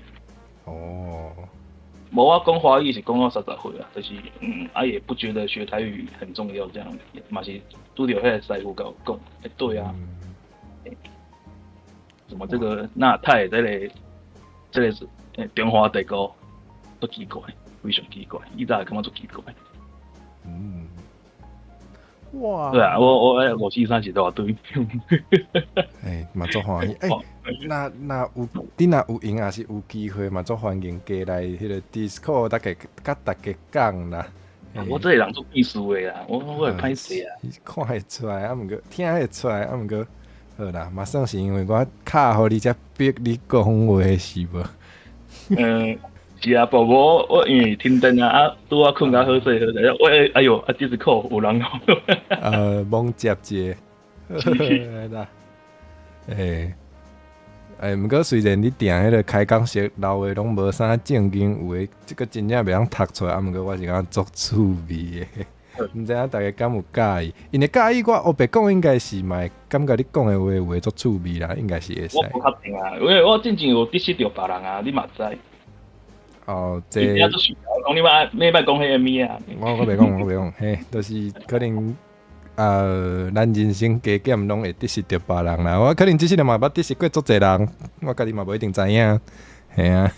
哦。無我講華語是講到30歲啊，就是啊也不覺得學台語很重要，這樣嘛是拄著彼个師傅共我講，欸對啊，怎麼這個那太這個是中華帝國足奇怪，非常奇怪，以前會感覺足奇怪。哇！對啊，我5、4、3一大堆。欸，嘛足歡喜。欸，若有你若有閒，也是有機會嘛，足歡迎過來彼个 Discord，逐家佮逐家講啦。我這個人足意思的啦，我會歹勢啊。看會出來，啊，毋過聽會出來，啊，毋過好啦，嘛算是因為我敲予你才逼你講話是無？嗯，是啊，寶寶，我因為停電啊，啊，拄仔睏較好勢好勢，我哎喲，啊，Discord 有人哦。猛接一个，啦，欸，毋過雖然你訂彼个開講室留的攏無啥正經話，這個真正袂曉讀出來，啊，毋過我是感覺足趣味的。毋知影逐家敢有佮意？𪜶會佮意我烏白講，應該是嘛會感覺你講的話有的足趣味啦，應該是會使。我無確定啊，因為我進前有得失著別人啊，你嘛知。哦，這。講你莫你莫講彼個物啊。我袂講，我袂講，嘿，就是可能，咱人生加減攏會得失著別人啦。我可能這世人嘛捌得失過足濟人，我家己嘛無一定知影，嘿啊。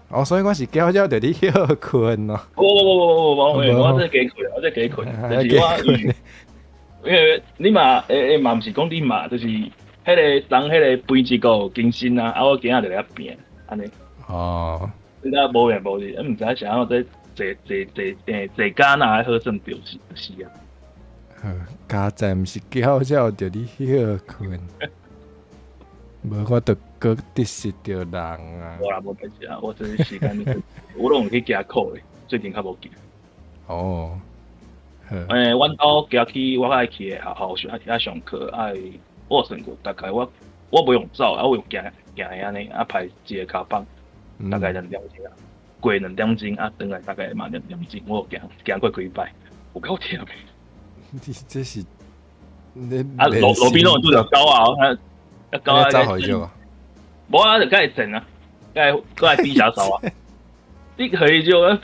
哦，所以我是叫叫著你歇睏哦。無無無無無無，我這加睏，我這加睏，就是我因為你嘛，嘛毋是講你嘛，就是彼個人彼個品質閣有更新啊，啊我今仔就來變按呢。哦。你若無緣無日，毋知啥按怎這坐坐坐坐監若好算著是是啊。好，佳哉毋是叫叫著你歇睏。無我著閣得失著人啊！無啦，無代誌啊，我這時間我攏有去行苦的，最近較無去。哦。阮兜行去我較愛去的學校上遐上課，愛我算過，大概我無用走，啊我用行行的按呢，啊排一个跤枋，大概兩點鐘啊，過兩點鐘啊，轉來大概嘛兩點鐘，我有行行過幾擺，有夠忝的。你這是你啊路邊攏有拄著狗啊！啊狗啊！走予伊啊？無啊，就共伊戰啊，共閣愛比下手啊！你予伊招啊？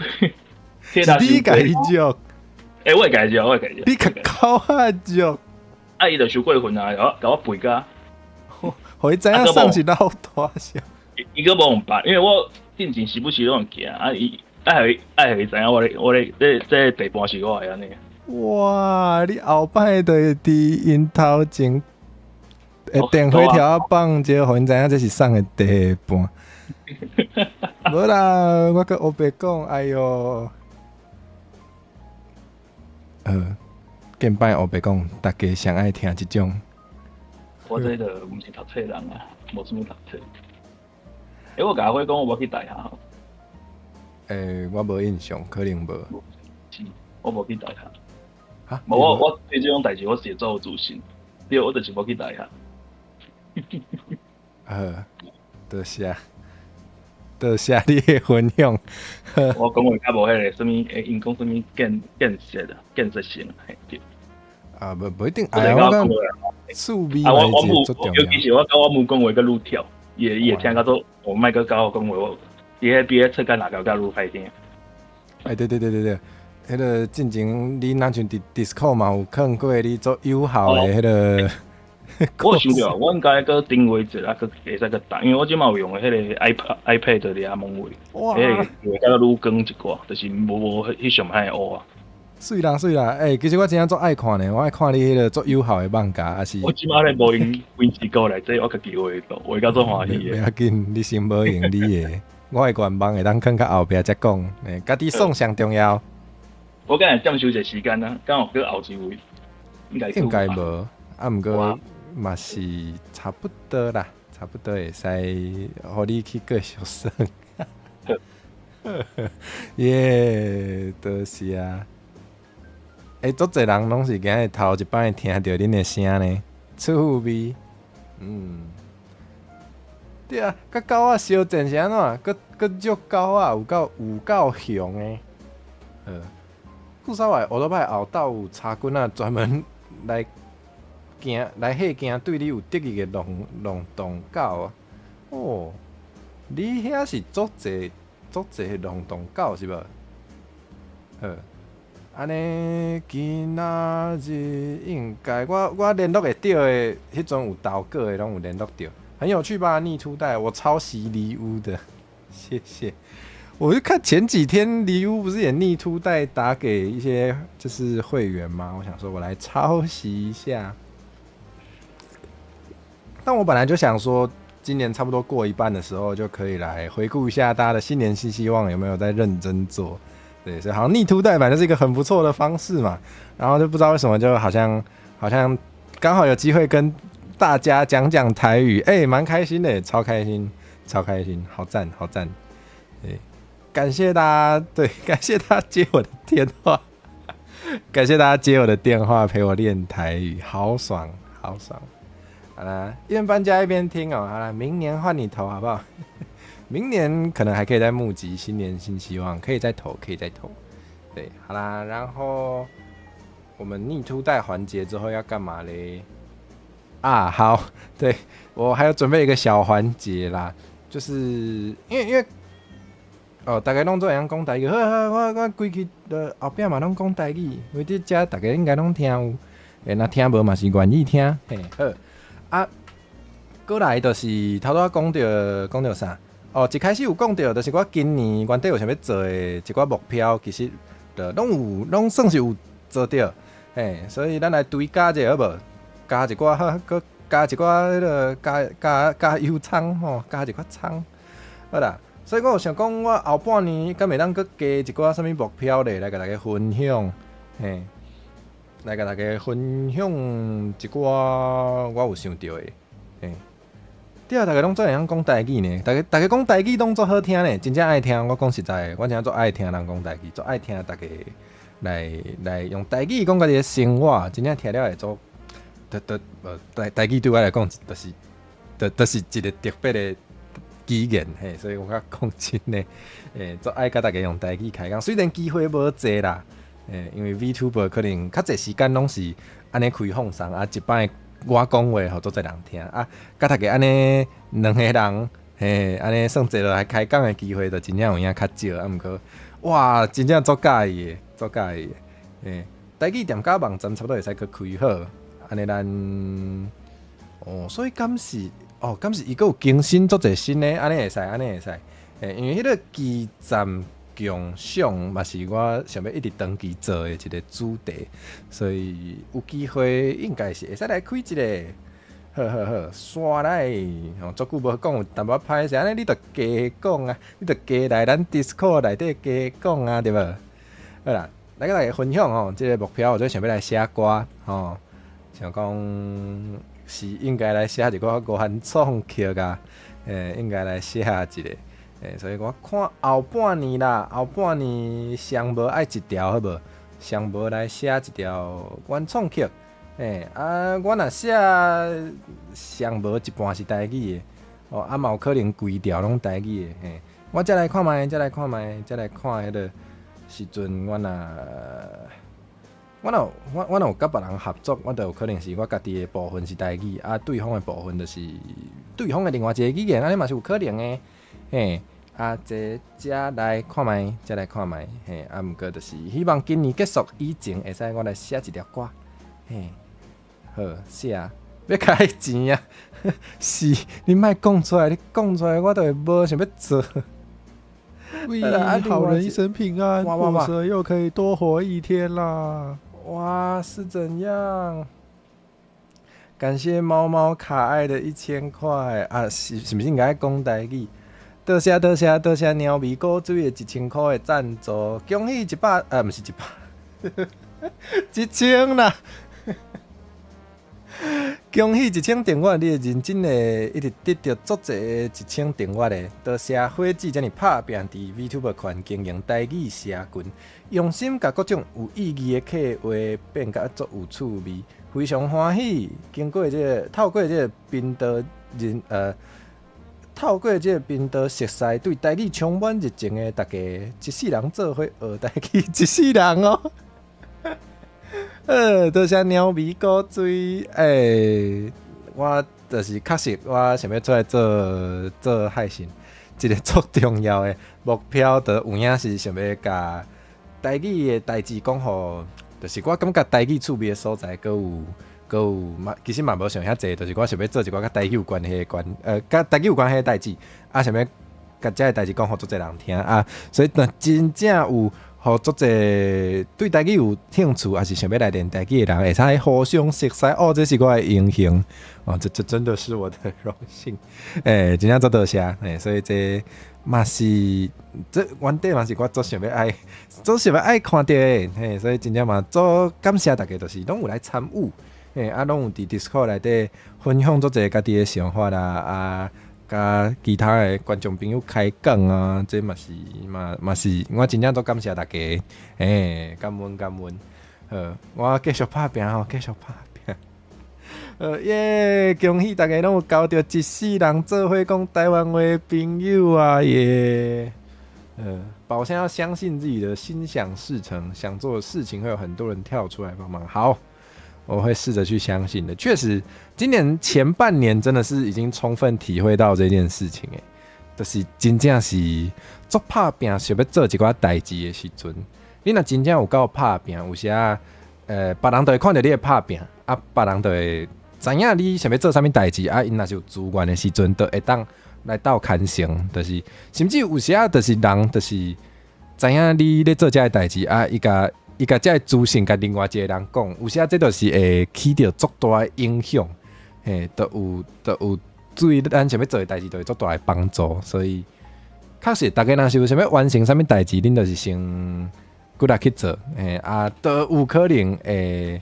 是你共伊招？欸，我會共伊招，我會共伊招。你共狗仔招？啊，伊就傷過分啊！共我背甲，予伊知影送是老大笑。伊閣無用辦，因為我進前時不時攏會行啊，伊愛予伊愛予伊知影我咧我咧這這地盤是我的按呢。哇！你後擺就會佇𪜶頭前。會電火條仔放著，予𪜶知影這是啥的地盤。無啦，我閣烏白講，哎喲，見擺烏白講，大家上愛聽這種。我這個毋是讀冊人啊，無啥物讀冊。欸，我共阿輝講，我無去大學。欸，我無印象，可能無。是，我無去大學。哈？無，我對這種代誌，我是會足有自信。對，我就是無去大學。好，多謝，多謝你的分享。我講話較無彼個啥物，欸，𪜶講啥物建設啊，建設性，嘿對。啊，無一定，哎，我講趣味啊，我嘛是足重要。尤其是我佮我母講話閣愈跳，伊會伊會聽較做，我莫閣佮我講話，我伊彼比彼出甲哪個較愈歹聽。欸，對對對對對，彼個進前你若像佇 Discord 嘛有囥過你足友好的彼個。我有想著，我應該閣定位者啊，閣會使閣打，因為我這馬有用的彼個 iPad 佇遐摸畫，彼個畫較愈光一寡，就是無彼上歹烏啊。媠啦媠啦，欸，其實我真正足愛看呢，我愛看你彼個足友好的網咖，抑是。我這馬咧無用文字稿來這，我家己畫圖，畫甲足歡喜的。袂要緊，你先無用你的，我的願望會當囥較後壁才講，欸，家己爽上重要。我敢會佔收一個時間啊，敢有閣後一位？應該應該無，啊，毋過。嘛是差不多啦，差不多會使，予你去繼續耍。耶，多謝啊！欸，足濟人攏是今日頭一擺聽著恁的聲呢，趣味。嗯，對啊，佮狗仔相戰是按怎？閣閣虐狗仔，有夠有夠凶的。古早的歐多擺後斗有柴棍仔專門來。驚來嚇驚對你有敵意的浪蕩狗啊！哦，你遐是足濟足濟浪蕩狗是無？好，按呢今仔日應該我聯絡會著的，彼陣有投稿的攏有聯絡著，很有趣吧？逆初代，我抄襲離屋的，謝謝。我就看前幾天離屋不是也逆初代打給一些就是會員嗎？我想說我來抄襲一下。但我本來就想說，今年差不多過一半的時候，就可以來回顧一下大家的新年新希望有沒有在認真做。對，所以好像逆禿代反正是一個很不錯的方式嘛。然後就不知道為什麼，就好像剛好有機會跟大家講講台語，欸，蠻開心的，超開心，超開心，好讚，好讚。對，感謝大家，對，感謝大家接我的電話，感謝大家接我的電話陪我練台語，好爽，好爽。好啦，一邊搬家一邊聽哦。好啦，明年換你投好不好？明年可能還可以再募集新年新希望，可以再投，可以再投。對，好啦，然後我們逆禿帶環節之後要幹嘛嘞？啊，好，對我還有準備一個小環節啦，就是因為哦，大家攏做會曉講台語，好好，我規氣的後壁嘛攏講台語，因為佇遮大家應該攏聽有，欸，若聽無嘛是願意聽，嘿，好。啊，過來就是頭拄仔講著講著啥？哦，一開始有講著，就是我今年原底有想欲做的一寡目標，其實就攏有，攏算是有做著。嘿，所以咱來追加一下好無？加一寡，閣加一寡彼个加加加油倉吼，加一寡倉。好啦，所以我有想講，我後半年敢會當閣加一寡啥物目標咧，來共大家分享。嘿，來共大家分享一寡我有想著的。嘿，對啊，逐家攏做會曉講台語呢，逐家逐家講台語攏足好聽呢，真正愛聽。我講實在的，我真正足愛聽人講台語，足愛聽逐家來來用台語講家己的生活，真正聽了會足，得得呃台台語對我來講，就是就就是一個特別的語言嘿，所以我較講真的，欸，足愛佮大家用台語開講。雖然機會無濟啦，欸，因為 VTuber 可能較濟時間攏是按呢開放送啊，一擺我講話，予足濟人聽啊，佮大家按呢兩個人，嘿，按呢算坐落來開講的機會，就真正有影較少啊。毋過，哇，真正足佮意的，足佮意的，欸，台語店佮網站差不多會使閣開好，按呢咱，哦，所以敢是？哦，敢是伊閣有更新足濟新的，按呢會使，按呢會使。欸，因為彼個基站共享嘛是我想欲一直長期做的一個主題，所以有機會應該是會使來開一個。好好好，煞來，哦，足久無講有淡薄仔歹勢，按呢你著加講啊，你著加來咱 Discord 內底加講啊，對無？好啦，來共大家分享吼，這個目標我最想欲來寫歌吼，想講。是應該來寫一個原創曲啊，欸，應該來寫一個，欸，所以我看後半年啦，後半年上無愛一條好無？上無來寫一條原創曲，欸，啊，我若寫上無一半是台語的，哦，啊嘛有可能規條攏台語的，嘿，我再來看覓，再來看覓，再來看彼個時陣，我若。我若有我我若有佮別人合作，我就有可能是我家己的部分是台語，啊，對方的部分就是對方的另外一個語言，按呢嘛是有可能的，嘿，啊，這才來看覓，才來看覓，嘿，啊，毋過就是希望今年結束以前，會使我來寫一條歌，嘿，好，寫，欲開錢啊，是，你莫講出來，你講出來我就會無想欲做。喂，好人一生平安，火蛇又可以多活一天啦。哇，是怎樣？感謝貓貓可愛的1000塊啊！是是毋是應該講台語？多謝多謝多謝貓咪古水的1000塊的贊助，恭喜100啊，毋是100，1000啦！恭喜一千訂閱，你會認真的一直得著足濟一千訂閱的。多謝火子遮爾拍拚佇 VTuber 圈經營台語社群，用心共各種有意義的計劃變甲足有趣味，非常歡喜。經過這個透過這個頻道認呃，透過這個頻道熟似對台語充滿熱情的大家，一世人做伙學台語，一世人哦。多謝貓咪古水，欸，我就是確實我想欲出來做做配信，一個足重要的目標，就有影是想欲共台語的代誌講予，就是我感覺台語趣味的所在，閣有閣有嘛，其實嘛無想遐濟，就是我想欲做一寡佮台語有關係的關，佮台語有關係的代誌，啊，想欲共這个代誌講予足濟人聽啊，所以若真正有。予足濟對台語有興趣，抑是想欲來練台語的人，會使互相熟似哦，這是我的榮幸哦，這這真的是我的榮幸，欸，真正足多謝，欸，所以這嘛是這原底嘛是我足想欲愛，足想欲愛看著的，嘿，所以真正嘛足感謝大家，就是攏有來參與，嘿，啊，攏有佇 Discord 內底分享足濟家己的想法啦，啊。佮其他的觀眾朋友開講啊，這嘛是嘛嘛是，我真正足感謝大家，欸，感恩感恩。好，我繼續拍拚吼，繼續拍拚。耶！恭喜大家攏有交著一世人做伙講台灣話的朋友啊耶！寶箱要相信自己的心想事成，想做的事情會有很多人跳出來幫忙。好。我會試着去相信的。確實，今年前半年真的是已經充分體會到這件事情，欸，就是真正是足拍拚，想欲做一寡代誌的時陣，你若真正有夠拍拚，有時啊，別人就會看著你的拍拚，啊，別人就會知影你想欲做啥物代誌，啊，𪜶若是有資源的時陣，就會當來鬥牽成，就是甚至有時啊，就是人就是知影你咧做這个代誌啊，伊共伊共這个資訊共另外一个人講，有時啊，這就是會起著足大的影響，嘿，都有對咱想欲做的代誌，都會足大的幫助，所以確實，逐家若是有想欲完成啥物代誌，恁就是先努力去做，嘿啊，都有可能會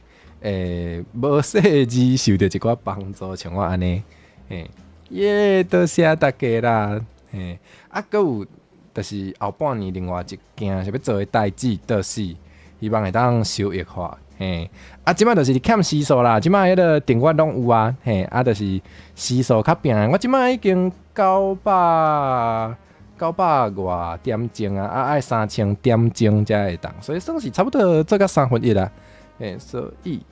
無細緻受著一寡幫助，像我按呢，嘿，耶，多謝大家啦，嘿，啊，閣有就是後半年另外一件想欲做的代誌，就是希望會當收益化，嘿，啊，這擺就是欠時數啦，這擺彼个訂閱攏有啊，嘿，啊，就是時數較拼，我這擺已經900外點鐘啊，啊，愛3000點鐘才會當，所以算是差不多做到三分一啦，嘿，所以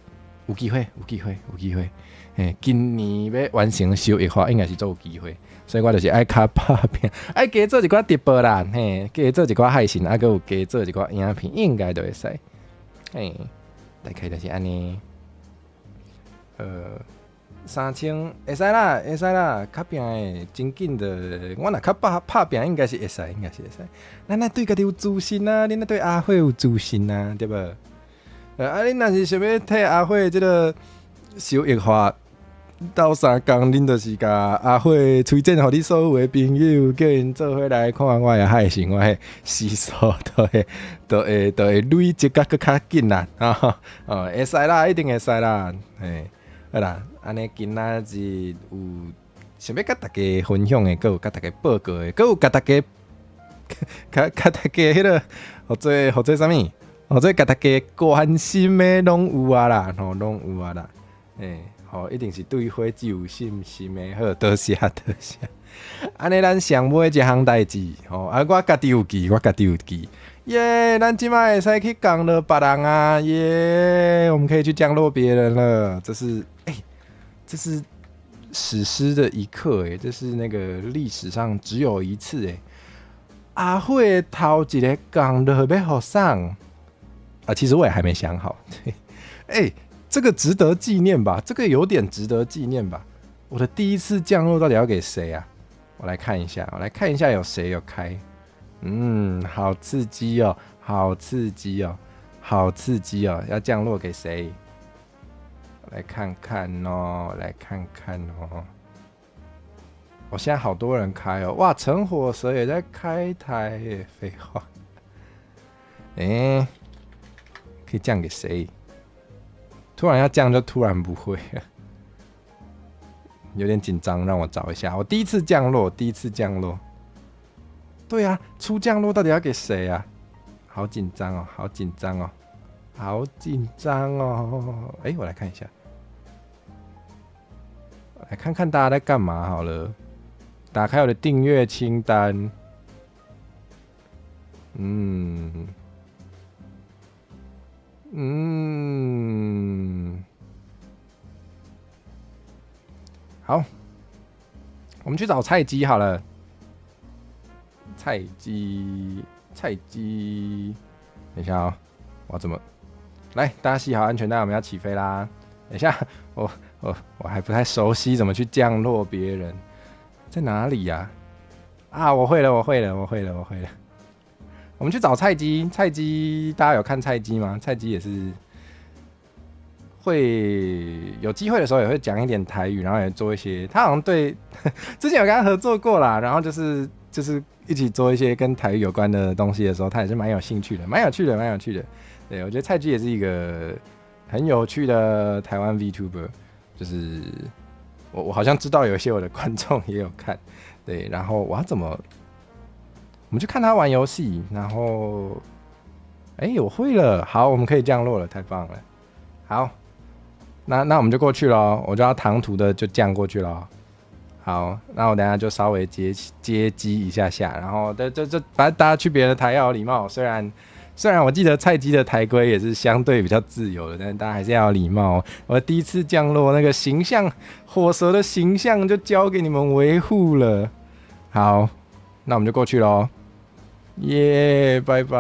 有機會，有機會，有機會，嘿，今年欲完成收益化，應該是足有機會，所以我就是愛較拍拼，愛加做一寡直播啦，嘿，加做一寡配信，啊，閣有加做一寡影片，應該就會使，嘿，大概就是按呢，3000會使啦，會使啦，較拼的，真緊的，我若較拍拍拼，應該是會使，應該是會使。咱愛對家己有自信啊，恁愛對阿火有自信啊，對無？啊，恁若是想欲替阿火這个收益化鬥相共，恁就是共阿火推薦予你所有的朋友，叫𪜶做伙來看我的配信，我的時數都會累積甲閣較緊啦，哦，會使啦，一定會使啦，嘿，好啦，按呢今仔日有想欲共大家分享的，閣有共大家報告的，閣有共大家，共大家彼个，予做啥物？予做共大家關心的攏有啊啦，吼，攏有啊啦，欸，吼，一定是對火有信心的，好，多謝多謝。按呢，咱上尾一項代誌，吼，啊，我家己有記，我家己有記。耶，咱這擺會使去降落別人啊！耶，我們可以去降落別人了。這是，欸，這是史詩的一刻，欸，這是那個歷史上只有一次，欸。阿火頭一个降落欲予啥啊，其實我也還沒想好。欸，這個值得紀念吧？這個有點值得紀念吧？我的第一次降落到底要給誰啊？我來看一下，我來看一下有誰有開。嗯，好刺激哦，好刺激哦，好刺激哦！要降落給誰？來看看哦，來看看哦。我現在好多人開哦，哇，陳火蛇也在開台耶，廢話。欸，可以降給誰？突然要降就突然不會了，有點緊張，讓我找一下。我第一次降落，第一次降落。對啊，初降落到底要給誰啊？好緊張哦，好緊張哦，好緊張哦！欸，我來看一下，來看看大家在幹嘛好了。打開我的訂閱清單。嗯嗯，好，我們去找菜雞好了。菜雞，菜雞，等一下哦，我怎麼來？大家繫好安全帶，我們要起飛啦！等一下，我還不太熟悉怎麼去降落別人，在哪裡呀？啊，我會了，我會了，我會了，我會了。我們去找菜雞，菜雞，大家有看菜雞嗎？菜雞也是會有機會的時候也會講一點台語，然後也做一些。他好像對之前有跟他合作過啦，然後就是一起做一些跟台語有關的東西的時候，他也是蠻有興趣的，蠻有趣的，蠻有趣的。對，我覺得菜雞也是一個很有趣的台灣 VTuber，就是我好像知道有些我的觀眾也有看，對，然後我要怎麼？我們去看他玩遊戲，然後，欸，我會了，好，我們可以降落了，太棒了。好，那我們就過去咯，我就要唐突的就降過去了。好，那我等下就稍微接機一下下，然後這反正大家去別人的台要有禮貌，雖然我記得菜雞的台規也是相對比較自由的，但是大家還是要有禮貌。我第一次降落，那個形象，火蛇的形象就交給你們維護了。好，那我們就過去嘍。耶，拜拜。